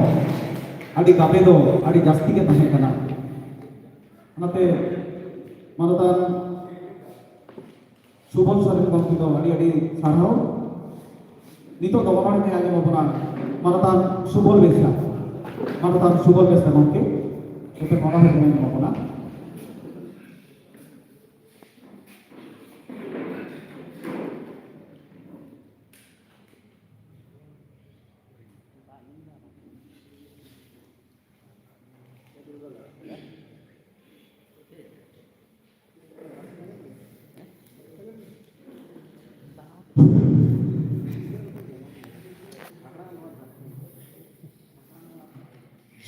ᱟᱹᱰᱤ ᱜᱟᱵᱮ ᱫᱚ ᱟᱹᱰᱤ ᱡᱟᱹᱥᱛᱤ ᱜᱮ ᱛᱟᱦᱮᱸ ᱠᱟᱱᱟ᱾ ᱚᱱᱟᱛᱮ ᱢᱟᱱᱚᱛᱟᱱ ᱥᱩᱵᱚᱞ ᱥᱚᱨᱮᱱ ᱜᱚᱢᱠᱮ ᱫᱚ ᱟᱹᱰᱤ ᱟᱹᱰᱤ ᱥᱟᱨᱦᱟᱣ᱾ ᱱᱤᱛᱚᱜ ᱫᱚ ᱚᱱᱚᱬᱦᱮ ᱟᱸᱡᱚᱢ ᱟᱵᱚᱱᱟ ᱢᱟᱱᱚᱛᱟᱱ ᱥᱩᱵᱚᱞ ᱵᱮᱥᱨᱟ᱾ ᱢᱟᱱᱚᱛᱟᱱ ᱥᱩᱵᱚᱞ ᱵᱮᱥᱨᱟ ᱜᱚᱢᱠᱮ ᱢᱤᱫᱴᱮᱱ ᱚᱱᱚᱬᱦᱮ ᱟᱸᱡᱚᱢ ᱟᱵᱚᱱᱟ᱾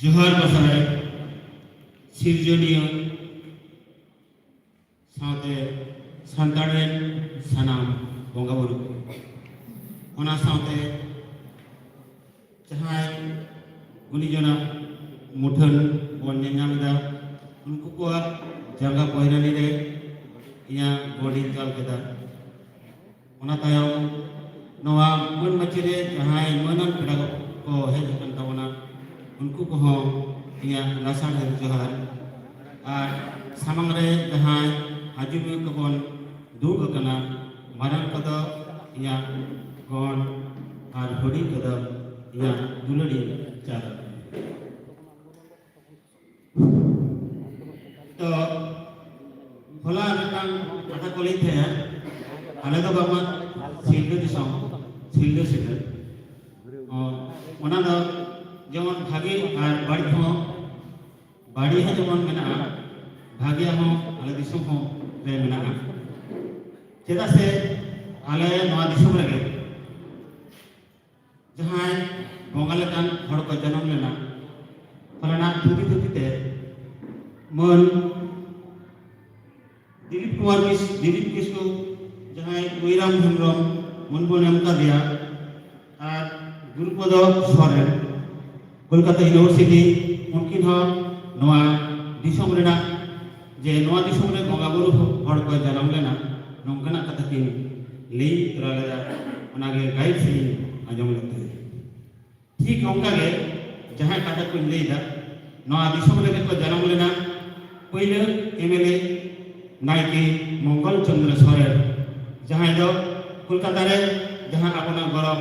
ᱡᱚᱦᱟᱨ ᱜᱚᱸᱥᱟᱭ ᱥᱤᱨᱡᱚᱱᱤᱭᱟᱹ ᱥᱟᱶᱛᱮ ᱥᱟᱱᱛᱟᱲ ᱨᱮᱱ ᱥᱟᱱᱟᱢ ᱵᱚᱸᱜᱟ ᱵᱩᱨᱩ ᱠᱚ, ᱚᱱᱟ ᱥᱟᱶᱛᱮ ᱡᱟᱦᱟᱸᱭ ᱜᱩᱱᱤᱡᱚᱱᱟᱜ ᱢᱩᱴᱷᱟᱹᱱ ᱵᱚᱱ ᱧᱮᱞ ᱧᱟᱢ ᱮᱫᱟ, ᱩᱱᱠᱩ ᱠᱚᱣᱟᱜ ᱡᱟᱸᱜᱟ ᱯᱚᱭᱨᱟᱱᱤ ᱨᱮ ᱤᱧᱟᱹᱜ ᱜᱚᱰ ᱤᱧ ᱛᱚᱞ ᱠᱮᱫᱟ᱾ ᱚᱱᱟ ᱛᱟᱭᱚᱢ ᱱᱚᱣᱟ ᱢᱟᱹᱱ ᱢᱟᱹᱪᱤ ᱨᱮ ᱡᱟᱦᱟᱸᱭ ᱢᱟᱹᱱᱟᱱ ᱯᱮᱲᱟ ᱠᱚ ᱦᱮᱡ ᱟᱠᱟᱱ ᱛᱟᱵᱚᱱᱟ, ᱩᱱᱠᱩ ᱠᱚᱦᱚᱸ ᱤᱧᱟᱹᱜ ᱞᱟᱥᱟᱲᱦᱮᱫ ᱡᱚᱦᱟᱨ᱾ ᱟᱨ ᱥᱟᱢᱟᱝ ᱨᱮ ᱡᱟᱦᱟᱸᱭ ᱟᱸᱡᱚᱢᱤᱭᱟᱹ ᱠᱚᱵᱚᱱ ᱫᱩᱲᱩᱵ ᱟᱠᱟᱱᱟ, ᱢᱟᱨᱟᱝ ᱠᱚᱫᱚ ᱤᱧᱟᱹᱜ ᱜᱚᱸᱰ ᱟᱨ ᱦᱩᱰᱤᱧ ᱠᱚᱫᱚ ᱤᱧᱟᱹᱜ ᱫᱩᱞᱟᱹᱲᱤᱭᱟᱹ ᱪᱟᱨ᱾ ᱛᱚ, ᱦᱚᱞᱟ ᱢᱤᱫᱴᱟᱝ ᱠᱟᱛᱷᱟ ᱠᱚ ᱞᱟᱹᱭ ᱛᱟᱦᱮᱸᱜᱼᱟ, ᱟᱞᱮ ᱫᱚ ᱵᱟᱝᱢᱟ ᱥᱤᱞᱫᱟᱹ ᱫᱤᱥᱚᱢ, ᱥᱤᱞᱫᱟᱹ ᱥᱤᱞᱫᱟᱹ᱾ ᱚ, ᱚᱱᱟ ᱫᱚ ᱡᱮᱢᱚᱱ ᱵᱷᱟᱜᱮ ᱟᱨ ᱵᱟᱹᱲᱤᱡ ᱦᱚᱸ, ᱵᱟᱹᱲᱤᱡ ᱦᱚᱸ ᱡᱮᱢᱚᱱ ᱢᱮᱱᱟᱜᱼᱟ, ᱵᱷᱟᱜᱮᱭᱟᱜ ᱦᱚᱸ ᱟᱞᱮ ᱫᱤᱥᱚᱢ ᱦᱚᱸ ᱨᱮ ᱢᱮᱱᱟᱜᱼᱟ᱾ ᱪᱮᱫᱟᱜ ᱥᱮ ᱟᱞᱮ ᱱᱚᱣᱟ ᱫᱤᱥᱚᱢ ᱨᱮᱜᱮ ᱡᱟᱦᱟᱸᱭ ᱵᱚᱸᱜᱟ ᱞᱮᱠᱟᱱ ᱦᱚᱲ ᱠᱚ ᱡᱟᱱᱟᱢ ᱞᱮᱱᱟ, ᱯᱟᱞᱮᱱᱟᱜ ᱛᱷᱩᱛᱤ ᱛᱷᱩᱛᱤ ᱛᱮ ᱢᱟᱹᱱ ᱠᱩᱢᱟᱨ ᱠᱤᱥ-, ᱫᱤᱞᱤᱯ ᱠᱤᱥᱠᱩ, ᱡᱟᱦᱟᱸᱭ ᱚᱭᱨᱟᱢ ᱦᱮᱢᱵᱨᱚᱢ ᱢᱟᱹᱱ ᱵᱚᱱ ᱮᱢ ᱠᱟᱫᱮᱭᱟ, ᱟᱨ ᱜᱩᱨᱩᱯᱚᱫᱚ ᱥᱚᱨᱮᱱ, ᱠᱳᱞᱠᱟᱛᱟ ᱤᱭᱩᱱᱤᱵᱷᱟᱨᱥᱤᱴᱤ, ᱩᱱᱠᱤᱱ ᱦᱚᱸ ᱱᱚᱣᱟ ᱫᱤᱥᱚᱢ ᱨᱮᱱᱟᱜ, ᱡᱮ ᱱᱚᱣᱟ ᱫᱤᱥᱚᱢ ᱨᱮ ᱵᱚᱸᱜᱟ ᱵᱩᱨᱩ ᱦᱚᱲ ᱠᱚ ᱡᱟᱱᱟᱢ ᱞᱮᱱᱟ, ᱱᱚᱝᱠᱟᱱᱟᱜ ᱠᱟᱛᱷᱟ ᱠᱤᱱ ᱞᱟᱹᱭ ᱛᱚᱨᱟ ᱞᱮᱫᱟ᱾ ᱚᱱᱟᱜᱮ ᱜᱟᱭᱤᱰ ᱥᱮ ᱤᱧ ᱟᱸᱡᱚᱢ ᱞᱮᱫ ᱛᱟᱦᱮᱸᱫ᱾ ᱴᱷᱤᱠ ᱚᱱᱠᱟ ᱜᱮ ᱡᱟᱦᱟᱸ ᱠᱟᱛᱷᱟ ᱠᱚᱧ ᱞᱟᱹᱭ ᱮᱫᱟ, ᱱᱚᱣᱟ ᱫᱤᱥᱚᱢ ᱨᱮᱜᱮ ᱠᱚ ᱡᱟᱱᱟᱢ ᱞᱮᱱᱟ ᱯᱳᱭᱞᱳ ᱮᱢ ᱮᱞ ᱮ ᱱᱟᱭᱠᱮ ᱢᱚᱝᱜᱚᱞ ᱪᱚᱸᱫᱽᱨᱚ ᱥᱚᱨᱮᱱ, ᱡᱟᱦᱟᱸᱭ ᱫᱚ ᱠᱳᱞᱠᱟᱛᱟ ᱨᱮ ᱡᱟᱦᱟᱸ ᱟᱵᱚᱱᱟᱜ ᱜᱚᱨᱚᱵᱽ,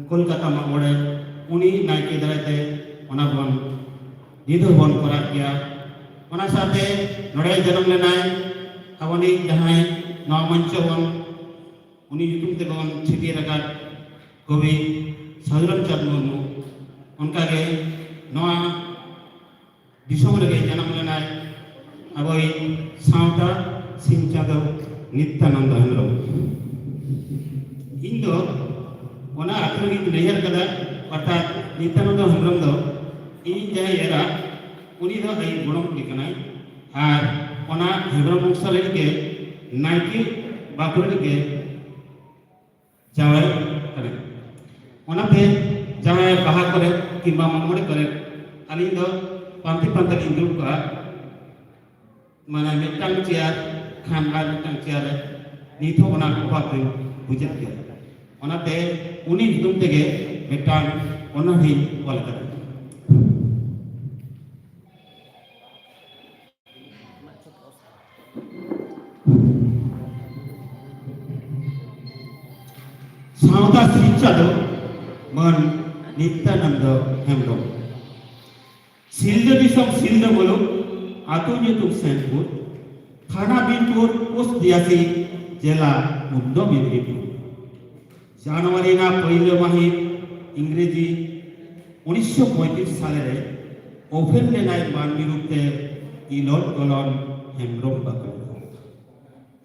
ᱠᱳᱞᱠᱟᱛᱟ ᱢᱟᱜ ᱢᱚᱬᱮ, ᱩᱱᱤ ᱱᱟᱭᱠᱮ ᱫᱟᱨᱟᱭ ᱛᱮ ᱚᱱᱟ ᱵᱚᱱ ᱱᱤᱛ ᱦᱚᱸᱵᱚᱱ ᱠᱚᱨᱟᱣ ᱜᱮᱭᱟ᱾ ᱚᱱᱟ ᱥᱟᱶᱛᱮ ᱱᱚᱰᱮ ᱡᱟᱱᱟᱢ ᱞᱮᱱᱟᱭ ᱟᱵᱚᱱᱤᱡ ᱡᱟᱦᱟᱸᱭ ᱱᱚᱣᱟ ᱢᱚᱧᱪᱚ ᱵᱚᱱ ᱩᱱᱤ ᱧᱩᱛᱩᱢ ᱛᱮᱵᱚᱱ ᱪᱷᱟᱹᱴᱭᱟᱹᱨ ᱟᱠᱟᱫ ᱠᱚᱵᱤ ᱥᱟᱹᱫᱷᱩ ᱨᱟᱢᱪᱟᱸᱫᱽ ᱢᱩᱨᱢᱩ᱾ ᱚᱱᱠᱟᱜᱮ ᱱᱚᱣᱟ ᱫᱤᱥᱚᱢ ᱨᱮᱜᱮ ᱡᱟᱱᱟᱢ ᱞᱮᱱᱟᱭ ᱟᱵᱚᱭᱤᱡ ᱥᱟᱶᱛᱟ ᱥᱤᱧ ᱪᱟᱸᱫᱚ ᱱᱤᱛᱭᱟᱱᱚᱱᱫᱚ ᱦᱮᱢᱵᱨᱚᱢ᱾ ᱤᱧ ᱫᱚ ᱚᱱᱟ ᱟᱹᱛᱩ ᱨᱮᱜᱮᱧ ᱱᱟᱹᱭᱦᱟᱹᱨ ᱠᱟᱫᱟ, ᱚᱨᱛᱷᱟᱛ ᱱᱤᱛᱭᱟᱱᱚᱱᱫᱚ ᱦᱮᱢᱵᱨᱚᱢ ᱫᱚ ᱤᱧ ᱡᱟᱦᱟᱸᱭ ᱮᱨᱟ, ᱩᱱᱤ ᱫᱚ ᱟᱹᱭᱤᱡ ᱜᱚᱲᱚᱢ ᱠᱩᱲᱤ ᱠᱟᱱᱟᱭ᱾ ᱟᱨ ᱚᱱᱟ ᱦᱮᱢᱵᱨᱚᱢ ᱵᱚᱝᱥᱚ ᱨᱮᱱ ᱜᱮ ᱱᱟᱭᱠᱮ ᱵᱟᱹᱵᱩ ᱨᱮᱱ ᱜᱮ ᱡᱟᱶᱟᱭ ᱠᱟᱱᱟᱭ᱾ ᱚᱱᱟᱛᱮ ᱡᱟᱦᱟᱸᱭ ᱵᱟᱦᱟ ᱠᱚᱨᱮ ᱠᱤᱝᱵᱟ ᱢᱟᱜ ᱢᱚᱬᱮ ᱠᱚᱨᱮ ᱟᱹᱞᱤᱧ ᱫᱚ ᱯᱟᱱᱛᱮ ᱯᱟᱱᱛᱮ ᱞᱤᱧ ᱫᱩᱲᱩᱵ ᱠᱚᱜᱼᱟ᱾ ᱢᱟᱱᱮ ᱢᱤᱫᱴᱟᱝ ᱪᱮᱭᱟᱨ ᱠᱷᱟᱱ ᱟᱨ ᱢᱤᱫᱴᱟᱝ ᱪᱮᱭᱟᱨ ᱨᱮ ᱱᱤᱛ ᱦᱚᱸ ᱚᱱᱟ ᱚᱵᱷᱟᱵᱽ ᱫᱚᱧ ᱵᱩᱡᱮᱫ ᱜᱮᱭᱟ᱾ ᱚᱱᱟᱛᱮ ᱩᱱᱤ ᱧᱩᱛᱩᱢ ᱛᱮᱜᱮ ᱢᱤᱫᱴᱟᱝ ᱚᱱᱚᱬᱦᱮᱧ ᱚᱞ ᱟᱠᱟᱫᱟ᱾ ᱥᱟᱶᱛᱟ ᱥᱤᱧ ᱪᱟᱸᱫᱚ ᱢᱟᱹᱱ ᱱᱤᱛᱭᱟᱱᱚᱱᱫᱚ ᱦᱮᱢᱵᱨᱚᱢ᱾ ᱥᱤᱞᱫᱟᱹ ᱫᱤᱥᱚᱢ ᱥᱤᱞᱫᱟᱹ ᱢᱩᱞᱩᱠ, ᱟᱹᱛᱩ ᱧᱩᱛᱩᱢ ᱥᱮᱱᱯᱩᱨ, ᱛᱷᱟᱱᱟ ᱵᱤᱱᱯᱩᱨ, ᱯᱳᱥᱴ ᱵᱤᱭᱟᱥᱤ, ᱡᱮᱞᱟ ᱯᱩᱨᱵᱚ ᱢᱮᱫᱤᱱᱤᱯᱩᱨ᱾ ᱡᱟᱱᱩᱣᱟᱨᱤ ᱨᱮᱱᱟᱜ ᱯᱳᱭᱞᱳ ᱢᱟᱹᱦᱤᱛ, ᱤᱝᱨᱮᱡᱤ ᱩᱱᱤᱥᱥᱚ ᱯᱚᱸᱭᱛᱨᱤᱥ ᱥᱟᱞ ᱨᱮ ᱳᱯᱷᱮᱱ ᱞᱮᱱᱟᱭ ᱢᱟᱹᱱᱢᱤ ᱨᱩᱯ ᱛᱮ ᱤᱞᱚᱱ ᱜᱚᱞᱚᱱ ᱦᱮᱢᱵᱨᱚᱢ ᱵᱟᱠᱨᱮ᱾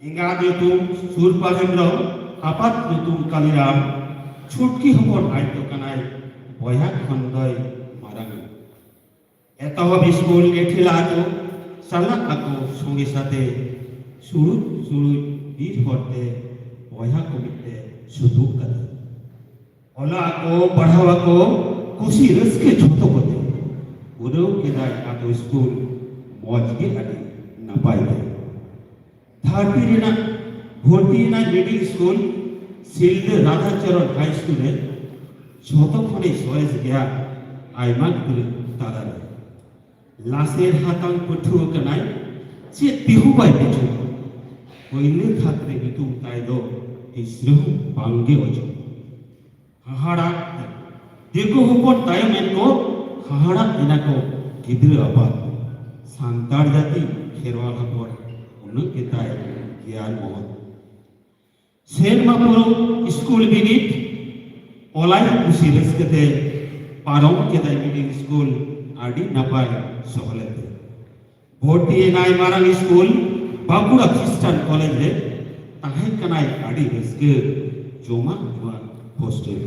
ᱮᱸᱜᱟᱛ ᱧᱩᱛᱩᱢ ᱥᱩᱨᱯᱟ ᱦᱮᱢᱵᱨᱚᱢ, ᱟᱯᱟᱛ ᱧᱩᱛᱩᱢ ᱠᱟᱞᱤᱨᱟᱢ᱾ ᱪᱷᱩᱴᱠᱤ ᱦᱚᱯᱚᱱ ᱟᱡ ᱫᱚ ᱠᱟᱱᱟᱭ, ᱵᱚᱭᱦᱟ ᱠᱷᱚᱱ ᱫᱚᱭ ᱢᱟᱨᱟᱝᱟ᱾ ᱮᱛᱚᱦᱚᱵ ᱥᱠᱩᱞ ᱮᱴᱷᱤᱞᱟ ᱟᱹᱛᱩ, ᱪᱟᱞᱟᱜ ᱟᱠᱚ ᱥᱚᱸᱜᱮ ᱥᱟᱛᱮ, ᱥᱩᱲᱩᱡ ᱥᱩᱲᱩᱡ ᱵᱤᱨ ᱦᱚᱨᱛᱮ ᱵᱚᱭᱦᱟ ᱠᱚ ᱢᱤᱫ ᱛᱮ ᱥᱩᱛᱩᱜ ᱠᱟᱛᱮ᱾ ᱚᱞᱚᱜ ᱟᱠᱚ, ᱯᱟᱲᱦᱟᱣ ᱟᱠᱚ, ᱠᱩᱥᱤ ᱨᱟᱹᱥᱠᱟᱹ ᱡᱷᱚᱛᱚ ᱠᱚᱛᱮ᱾ ᱯᱩᱨᱟᱹᱣ ᱠᱮᱫᱟᱭ ᱟᱛᱳ ᱥᱠᱩᱞ ᱢᱚᱡᱽ ᱜᱮ ᱟᱹᱰᱤ ᱱᱟᱯᱟᱭ ᱛᱮ᱾ ᱫᱷᱟᱹᱨᱛᱤ ᱨᱮᱱᱟᱜ ᱵᱷᱚᱨᱛᱤ ᱨᱮᱱᱟᱜ ᱢᱤᱰᱤᱞ ᱥᱠᱩᱞ ᱥᱤᱞᱫᱟᱹ ᱨᱟᱫᱷᱟᱪᱚᱨᱚᱱ ᱦᱟᱭ ᱥᱠᱩᱞ ᱨᱮ ᱡᱷᱚᱛᱚ ᱠᱷᱚᱱᱮ ᱥᱚᱨᱮᱥ ᱜᱮᱭᱟ ᱟᱭᱢᱟ ᱜᱤᱫᱽᱨᱟᱹ ᱛᱟᱞᱟᱨᱮ᱾ ᱞᱟᱥᱮᱨ ᱦᱟᱛᱟᱝ ᱯᱟᱹᱴᱷᱩᱣᱟᱹ ᱠᱟᱱᱟᱭ, ᱪᱮᱫ ᱛᱮᱦᱚᱸ ᱵᱟᱭ ᱵᱩᱡᱷᱟᱹᱣᱟ᱾ ᱯᱳᱭᱞᱳ ᱛᱷᱟᱠ ᱨᱮ ᱧᱩᱛᱩᱢ ᱛᱟᱭ ᱫᱚ ᱛᱤᱥ ᱨᱮᱦᱚᱸ ᱵᱟᱝᱜᱮ ᱚᱪᱚᱜ᱾ ᱦᱟᱦᱟᱲᱟᱜ ᱫᱤᱠᱩ ᱦᱚᱯᱚᱱ ᱛᱟᱭᱚᱢ ᱮᱱ ᱠᱚ, ᱦᱟᱦᱟᱲᱟᱜ ᱮᱱᱟ ᱠᱚ ᱜᱤᱫᱽᱨᱟᱹ ᱟᱯᱟᱛ᱾ ᱥᱟᱱᱛᱟᱲ ᱡᱟᱹᱛᱤ ᱠᱷᱮᱨᱣᱟᱞ ᱦᱚᱯᱚᱱ ᱩᱱᱟᱹᱜ ᱜᱮᱛᱟᱭ ᱜᱮᱭᱟᱱ ᱢᱚᱦᱚᱛ᱾ ᱥᱮᱨᱢᱟ ᱯᱩᱨᱟᱹᱣ ᱥᱠᱩᱞ ᱵᱤᱱᱤᱰ ᱚᱞᱟᱭ ᱠᱩᱥᱤ ᱨᱟᱹᱥᱠᱟᱹ ᱛᱮ ᱯᱟᱨᱚᱢ ᱠᱮᱫᱟᱭ ᱢᱤᱰᱤᱞ ᱥᱠᱩᱞ ᱟᱹᱰᱤ ᱱᱟᱯᱟᱭ ᱥᱚᱦᱞᱮ ᱛᱮ᱾ ᱵᱷᱚᱨᱛᱤ ᱮᱱᱟᱭ ᱢᱟᱨᱟᱝ ᱥᱠᱩᱞ ᱵᱟᱸᱠᱩᱲᱟ ᱠᱷᱨᱤᱥᱴᱟᱱ ᱠᱚᱞᱮᱡᱽ ᱨᱮ᱾ ᱛᱟᱦᱮᱸ ᱠᱟᱱᱟᱭ ᱟᱹᱰᱤ ᱨᱟᱹᱥᱠᱟᱹ ᱡᱚᱢᱟᱜ ᱧᱩᱣᱟᱜ ᱦᱳᱥᱴᱮᱞ᱾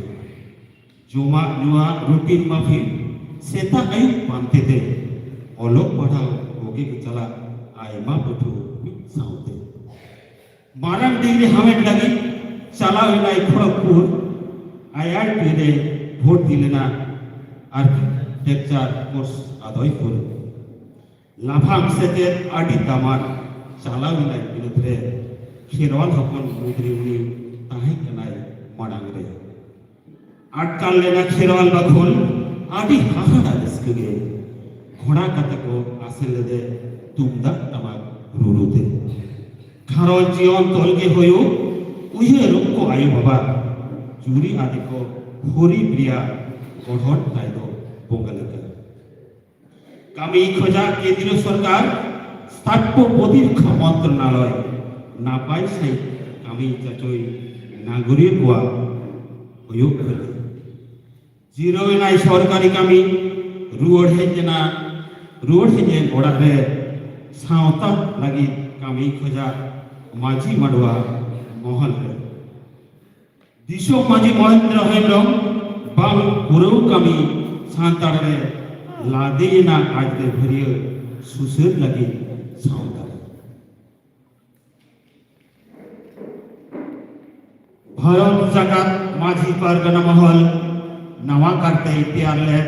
ᱡᱚᱢᱟᱜ ᱧᱩᱣᱟᱜ ᱨᱩᱴᱤᱱ ᱢᱟᱯᱷᱤᱠ ᱥᱮᱛᱟᱜ ᱟᱹᱭᱩᱵ ᱯᱟᱱᱛᱮ ᱛᱮ ᱚᱞᱚᱜ ᱯᱟᱲᱦᱟᱣ ᱠᱚᱜᱮ ᱠᱚ ᱪᱟᱞᱟᱜ ᱟᱭᱢᱟ ᱯᱟᱹᱴᱷᱩᱣᱟᱹ ᱢᱤᱫ ᱥᱟᱶᱛᱮ᱾ ᱢᱟᱨᱟᱝ ᱰᱤᱜᱽᱨᱤ ᱦᱟᱢᱮᱴ ᱞᱟᱹᱜᱤᱫ ᱪᱟᱞᱟᱣ ᱮᱱᱟᱭ ᱠᱷᱚᱲᱚᱜᱽᱯᱩᱨ ᱟᱭ ᱟᱭ ᱴᱤ ᱨᱮ ᱵᱷᱚᱨᱛᱤ ᱞᱮᱱᱟ᱾ ᱟᱨᱠᱤᱴᱮᱠᱪᱟᱨ ᱠᱳᱨᱥ ᱟᱫᱚᱭ ᱯᱩᱨᱟᱹᱣ᱾ ᱞᱟᱯᱷᱟᱝ ᱥᱮᱪᱮᱫ ᱟᱹᱰᱤ ᱫᱟᱢᱟᱱ᱾ ᱪᱟᱞᱟᱣ ᱮᱱᱟᱭ ᱵᱤᱞᱟᱹᱛ ᱨᱮ᱾ ᱠᱷᱮᱨᱣᱟᱞ ᱦᱚᱯᱚᱱ ᱢᱩᱫᱽᱨᱮ ᱩᱱᱤ ᱛᱟᱦᱮᱸ ᱠᱟᱱᱟᱭ ᱢᱟᱲᱟᱝ ᱨᱮ᱾ ᱟᱴᱠᱟᱨ ᱞᱮᱱᱟ ᱠᱷᱮᱨᱣᱟᱞ ᱵᱟᱠᱷᱳᱞ ᱟᱹᱰᱤ ᱦᱟᱦᱟᱲᱟ ᱨᱟᱹᱥᱠᱟᱹ ᱜᱮ᱾ ᱜᱷᱚᱲᱟ ᱠᱟᱛᱮ ᱠᱚ ᱟᱥᱮᱱ ᱞᱮᱫᱮ ᱛᱩᱢᱫᱟᱜ ᱴᱟᱢᱟᱠ ᱨᱩᱨᱩ ᱛᱮ᱾ ᱜᱷᱟᱨᱚᱸᱡᱽ ᱡᱤᱭᱚᱱ ᱛᱚᱞ ᱜᱮ ᱦᱩᱭᱩᱜ ᱩᱭᱦᱟᱹᱨ ᱠᱚ ᱟᱭᱳ ᱵᱟᱵᱟ᱾ ᱡᱩᱨᱤ ᱟᱹᱰᱤ ᱠᱚ ᱦᱚᱨᱤ ᱯᱨᱤᱭᱟ ᱜᱚᱲᱦᱚᱱ ᱛᱟᱭ ᱫᱚ ᱵᱚᱸᱜᱟ ᱞᱮᱠᱟ᱾ ᱠᱟᱹᱢᱤ ᱠᱷᱚᱡᱟ ᱠᱮᱱᱫᱨᱤᱭᱚ ᱥᱚᱨᱠᱟᱨ ᱥᱛᱷᱟᱯᱚ ᱯᱨᱚᱛᱤᱨᱚᱠᱠᱷᱟ ᱢᱚᱱᱛᱨᱚᱱᱟᱞᱚᱭ ᱱᱟᱯᱟᱭ ᱥᱟᱺᱦᱤᱡ ᱠᱟᱹᱢᱤ ᱪᱟᱪᱳᱭ ᱱᱟᱜᱚᱨᱤᱭᱟᱹ ᱠᱚᱣᱟᱜ ᱦᱩᱭᱩᱜ ᱠᱟᱱᱟ᱾ ᱡᱤᱨᱟᱹᱣ ᱮᱱᱟᱭ ᱥᱚᱨᱠᱟᱨᱤ ᱠᱟᱹᱢᱤ, ᱨᱩᱣᱟᱹᱲ ᱦᱮᱡ ᱮᱱᱟ, ᱨᱩᱣᱟᱹᱲ ᱦᱮᱡ ᱮᱱ ᱚᱲᱟᱜ ᱨᱮ ᱥᱟᱶᱛᱟ ᱞᱟᱹᱜᱤᱫ ᱠᱟᱹᱢᱤ ᱠᱷᱚᱡᱟ ᱢᱟᱹᱡᱷᱤ ᱢᱟᱰᱣᱟ ᱢᱚᱦᱚᱞ ᱨᱮ᱾ ᱫᱤᱥᱚᱢ ᱢᱟᱹᱡᱷᱤ ᱢᱚᱦᱮᱱᱫᱨᱚ ᱦᱮᱢᱵᱨᱚᱢ ᱵᱟᱝ ᱯᱩᱨᱟᱹᱣ ᱠᱟᱹᱢᱤ ᱥᱟᱱᱛᱟᱲ ᱨᱮ ᱞᱟᱫᱮᱭᱮᱱᱟ ᱟᱡ ᱫᱚ ᱵᱷᱟᱹᱨᱭᱟᱹ ᱥᱩᱥᱟᱹᱨ ᱞᱟᱹᱜᱤᱫ ᱥᱟᱶᱛᱟ ᱨᱮ᱾ ᱵᱷᱟᱨᱚᱛ ᱡᱟᱠᱟᱛ ᱢᱟᱹᱡᱷᱤ ᱯᱟᱨᱜᱟᱱᱟ ᱢᱚᱦᱚᱞ ᱱᱟᱣᱟ ᱠᱟᱨᱛᱮᱭ ᱛᱮᱭᱟᱨ ᱞᱮᱫ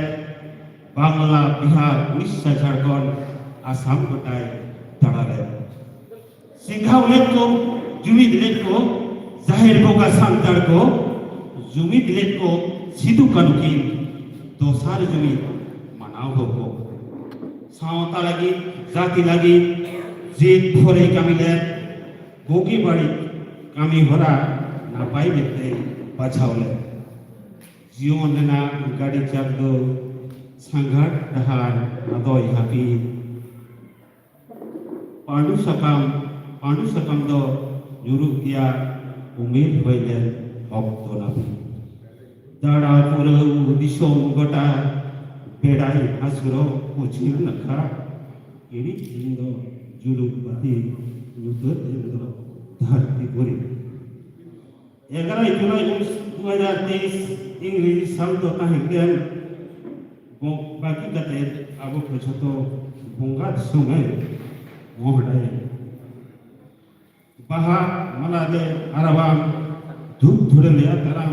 ᱵᱟᱝᱞᱟ, ᱵᱤᱦᱟᱨ, ᱩᱲᱤᱥᱥᱟ, ᱡᱷᱟᱲᱠᱷᱚᱸᱰ, ᱟᱥᱟᱢ ᱜᱚᱴᱟᱭ ᱫᱟᱬᱟ ᱞᱮᱫ᱾ ᱥᱤᱝᱜᱷᱟᱣ ᱞᱮᱫ ᱠᱚ, ᱡᱩᱢᱤᱫ ᱞᱮᱫ ᱠᱚ, ᱡᱟᱦᱮᱨ ᱵᱚᱸᱜᱟ ᱥᱟᱱᱛᱟᱲ ᱠᱚ, ᱡᱩᱢᱤᱫ ᱞᱮᱫ ᱠᱚ, ᱥᱤᱫᱩ ᱠᱟᱹᱱᱦᱩ ᱠᱤᱱ ᱫᱚᱥᱟᱨ ᱡᱩᱢᱤᱫ ᱢᱟᱱᱟᱣ ᱦᱚᱸ ᱠᱚ᱾ ᱥᱟᱶᱛᱟ ᱞᱟᱹᱜᱤᱫ, ᱡᱟᱹᱛᱤ ᱞᱟᱹᱜᱤᱫ ᱡᱤᱫ ᱵᱷᱳᱨᱮ ᱠᱟᱹᱢᱤ ᱞᱮᱫ, ᱵᱩᱜᱤ ᱵᱟᱹᱲᱤᱡ ᱠᱟᱹᱢᱤ ᱦᱚᱨᱟ ᱱᱟᱯᱟᱭ ᱢᱮᱫᱛᱮ ᱵᱟᱪᱷᱟᱣ ᱞᱮᱫ᱾ ᱡᱤᱭᱚᱱ ᱨᱮᱱᱟᱜ ᱜᱟᱹᱰᱤ ᱪᱟᱠ ᱫᱚ ᱥᱟᱸᱜᱷᱟᱨ ᱰᱟᱦᱟᱨ ᱟᱫᱚᱭ ᱦᱟᱹᱯᱤᱫ᱾ ᱯᱟᱺᱰᱩ ᱥᱟᱠᱟᱢ, ᱯᱟᱺᱰᱩ ᱥᱟᱠᱟᱢ ᱫᱚ ᱧᱩᱨᱩᱜ ᱜᱮᱭᱟ ᱩᱢᱮᱨ ᱦᱩᱭ ᱞᱮᱱ ᱚᱠᱛᱚ ᱱᱟᱹᱯᱤᱛ᱾ ᱫᱟᱬᱟ ᱯᱩᱨᱟᱹᱣ ᱫᱤᱥᱚᱢ ᱜᱚᱴᱟ ᱵᱮᱲᱟᱭ ᱦᱟᱹᱥᱩᱨᱚᱜ ᱯᱚᱪᱷᱤᱢ ᱱᱟᱠᱷᱟ᱾ ᱤᱲᱤᱡ ᱫᱤᱱ ᱫᱚ ᱡᱩᱞᱩᱜ ᱵᱟᱹᱛᱤ, ᱧᱩᱛᱟᱹᱛ ᱫᱤᱱ ᱫᱚ ᱫᱷᱟᱹᱨᱛᱤ ᱯᱩᱨᱤ᱾ ᱮᱜᱟᱨᱚᱭ ᱡᱩᱞᱟᱭ ᱫᱩ ᱦᱟᱡᱟᱨ ᱛᱮᱭᱤᱥ ᱤᱝᱨᱮᱡᱤ ᱥᱟᱞ ᱫᱚ ᱛᱟᱦᱮᱸ ᱠᱟᱱ ᱵᱚ-, ᱵᱟᱹᱜᱤ ᱠᱟᱛᱮ ᱟᱵᱚ ᱠᱚ ᱡᱷᱚᱛᱚ ᱵᱚᱸᱜᱟ ᱫᱤᱥᱚᱢ ᱮ ᱢᱚᱦᱰᱟᱭᱮᱱ᱾ ᱵᱟᱦᱟ ᱢᱟᱞᱟ ᱞᱮ ᱟᱨᱟᱣᱟᱢ, ᱫᱷᱩᱯ ᱫᱷᱩᱲᱟᱹ ᱞᱮ ᱟᱛᱟᱨᱟᱢ,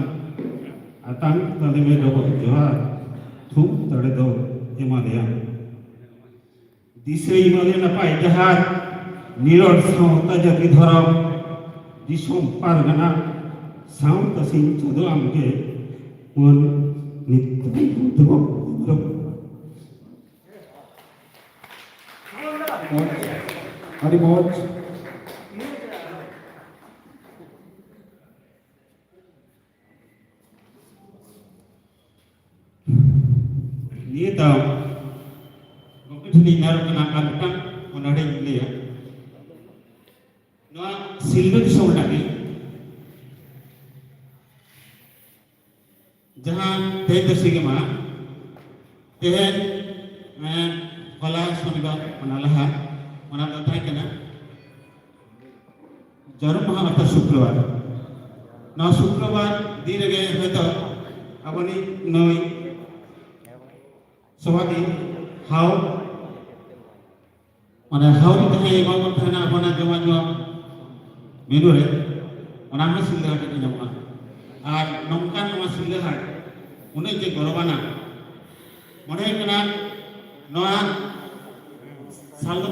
ᱟᱛᱟᱝ ᱛᱟᱞᱮ ᱢᱮ ᱰᱚᱵᱚᱜ ᱡᱚᱦᱟᱨ, ᱛᱷᱩᱢ ᱫᱟᱲᱮ ᱫᱚ ᱮᱢᱟ ᱞᱮᱭᱟᱢ᱾ ᱫᱤᱥᱟᱹᱭ ᱢᱟᱞᱮ ᱱᱟᱯᱟᱭ ᱰᱟᱦᱟᱨ, ᱱᱤᱨᱚᱲ ᱥᱟᱶᱛᱟ ᱡᱟᱹᱛᱤ ᱫᱷᱚᱨᱚᱢ, ᱫᱤᱥᱚᱢ ᱯᱟᱨᱜᱟᱱᱟ ᱥᱟᱶᱛᱟ ᱥᱤᱧ ᱪᱟᱸᱫᱚ ᱟᱢᱜᱮ ᱢᱟᱹᱱ ᱱᱤᱛ ᱫᱷᱟᱹᱵᱤᱡ ᱫᱚ ᱢᱚᱡᱽ, ᱟᱹᱰᱤ ᱢᱚᱡᱽ᱾ ᱱᱤᱭᱟᱹ ᱫᱟᱣ ᱜᱚᱢᱠᱮ ᱴᱷᱮᱱ ᱤᱧ ᱱᱮᱦᱚᱨᱚᱜ ᱠᱟᱱᱟ, ᱟᱨ ᱢᱤᱫᱴᱟᱝ ᱚᱱᱚᱬᱦᱮᱧ ᱞᱟᱹᱭᱟ᱾ ᱱᱚᱣᱟ ᱥᱤᱞᱫᱟᱹ ᱫᱤᱥᱚᱢ ᱨᱮᱱᱟᱜ ᱜᱮ, ᱡᱟᱦᱟᱸ ᱛᱮᱦᱮᱧ ᱫᱚ ᱥᱤᱸᱜᱤ ᱢᱟᱦᱟ, ᱛᱮᱦᱮᱧ, ᱮᱸ, ᱦᱚᱞᱟ ᱥᱚᱱᱤᱵᱟᱨ, ᱚᱱᱟ ᱞᱟᱦᱟ, ᱚᱱᱟ ᱫᱚ ᱛᱟᱦᱮᱸ ᱠᱟᱱᱟ ᱡᱟᱹᱨᱩᱢ ᱢᱟᱦᱟ ᱚᱨᱛᱷᱟᱛ ᱥᱩᱠᱨᱚᱵᱟᱨ᱾ ᱱᱚᱣᱟ ᱥᱩᱠᱨᱚᱵᱟᱨ ᱫᱤᱱ ᱨᱮᱜᱮ ᱦᱚᱭᱛᱚ ᱟᱵᱚᱱᱤᱡ ᱱᱩᱭ ᱥᱚᱵᱷᱟᱯᱚᱛᱤ ᱦᱟᱣ ᱢᱟᱱᱮ ᱦᱟᱣᱨᱤ ᱛᱟᱦᱮᱸ ᱮᱢᱟ ᱵᱚᱱ ᱛᱟᱦᱮᱱᱟ ᱟᱵᱚᱱᱟᱜ ᱡᱚᱢᱟᱜ ᱧᱩᱣᱟᱜ ᱢᱮᱱᱩ ᱨᱮ, ᱚᱱᱟ ᱦᱚᱸ ᱥᱤᱞᱫᱟᱹ ᱦᱟᱴ ᱨᱮ ᱧᱟᱢᱚᱜᱼᱟ᱾ ᱟᱨ ᱱᱚᱝᱠᱟᱱ ᱱᱚᱣᱟ ᱥᱤᱞᱫᱟᱹ ᱦᱟᱴ ᱩᱱᱟᱹᱜ ᱡᱮ ᱜᱚᱨᱚᱵᱟᱱᱟ, ᱢᱚᱱᱮ ᱦᱩᱭᱩᱜ ᱠᱟᱱᱟ ᱱᱚᱣᱟ ᱥᱟᱞ ᱫᱚ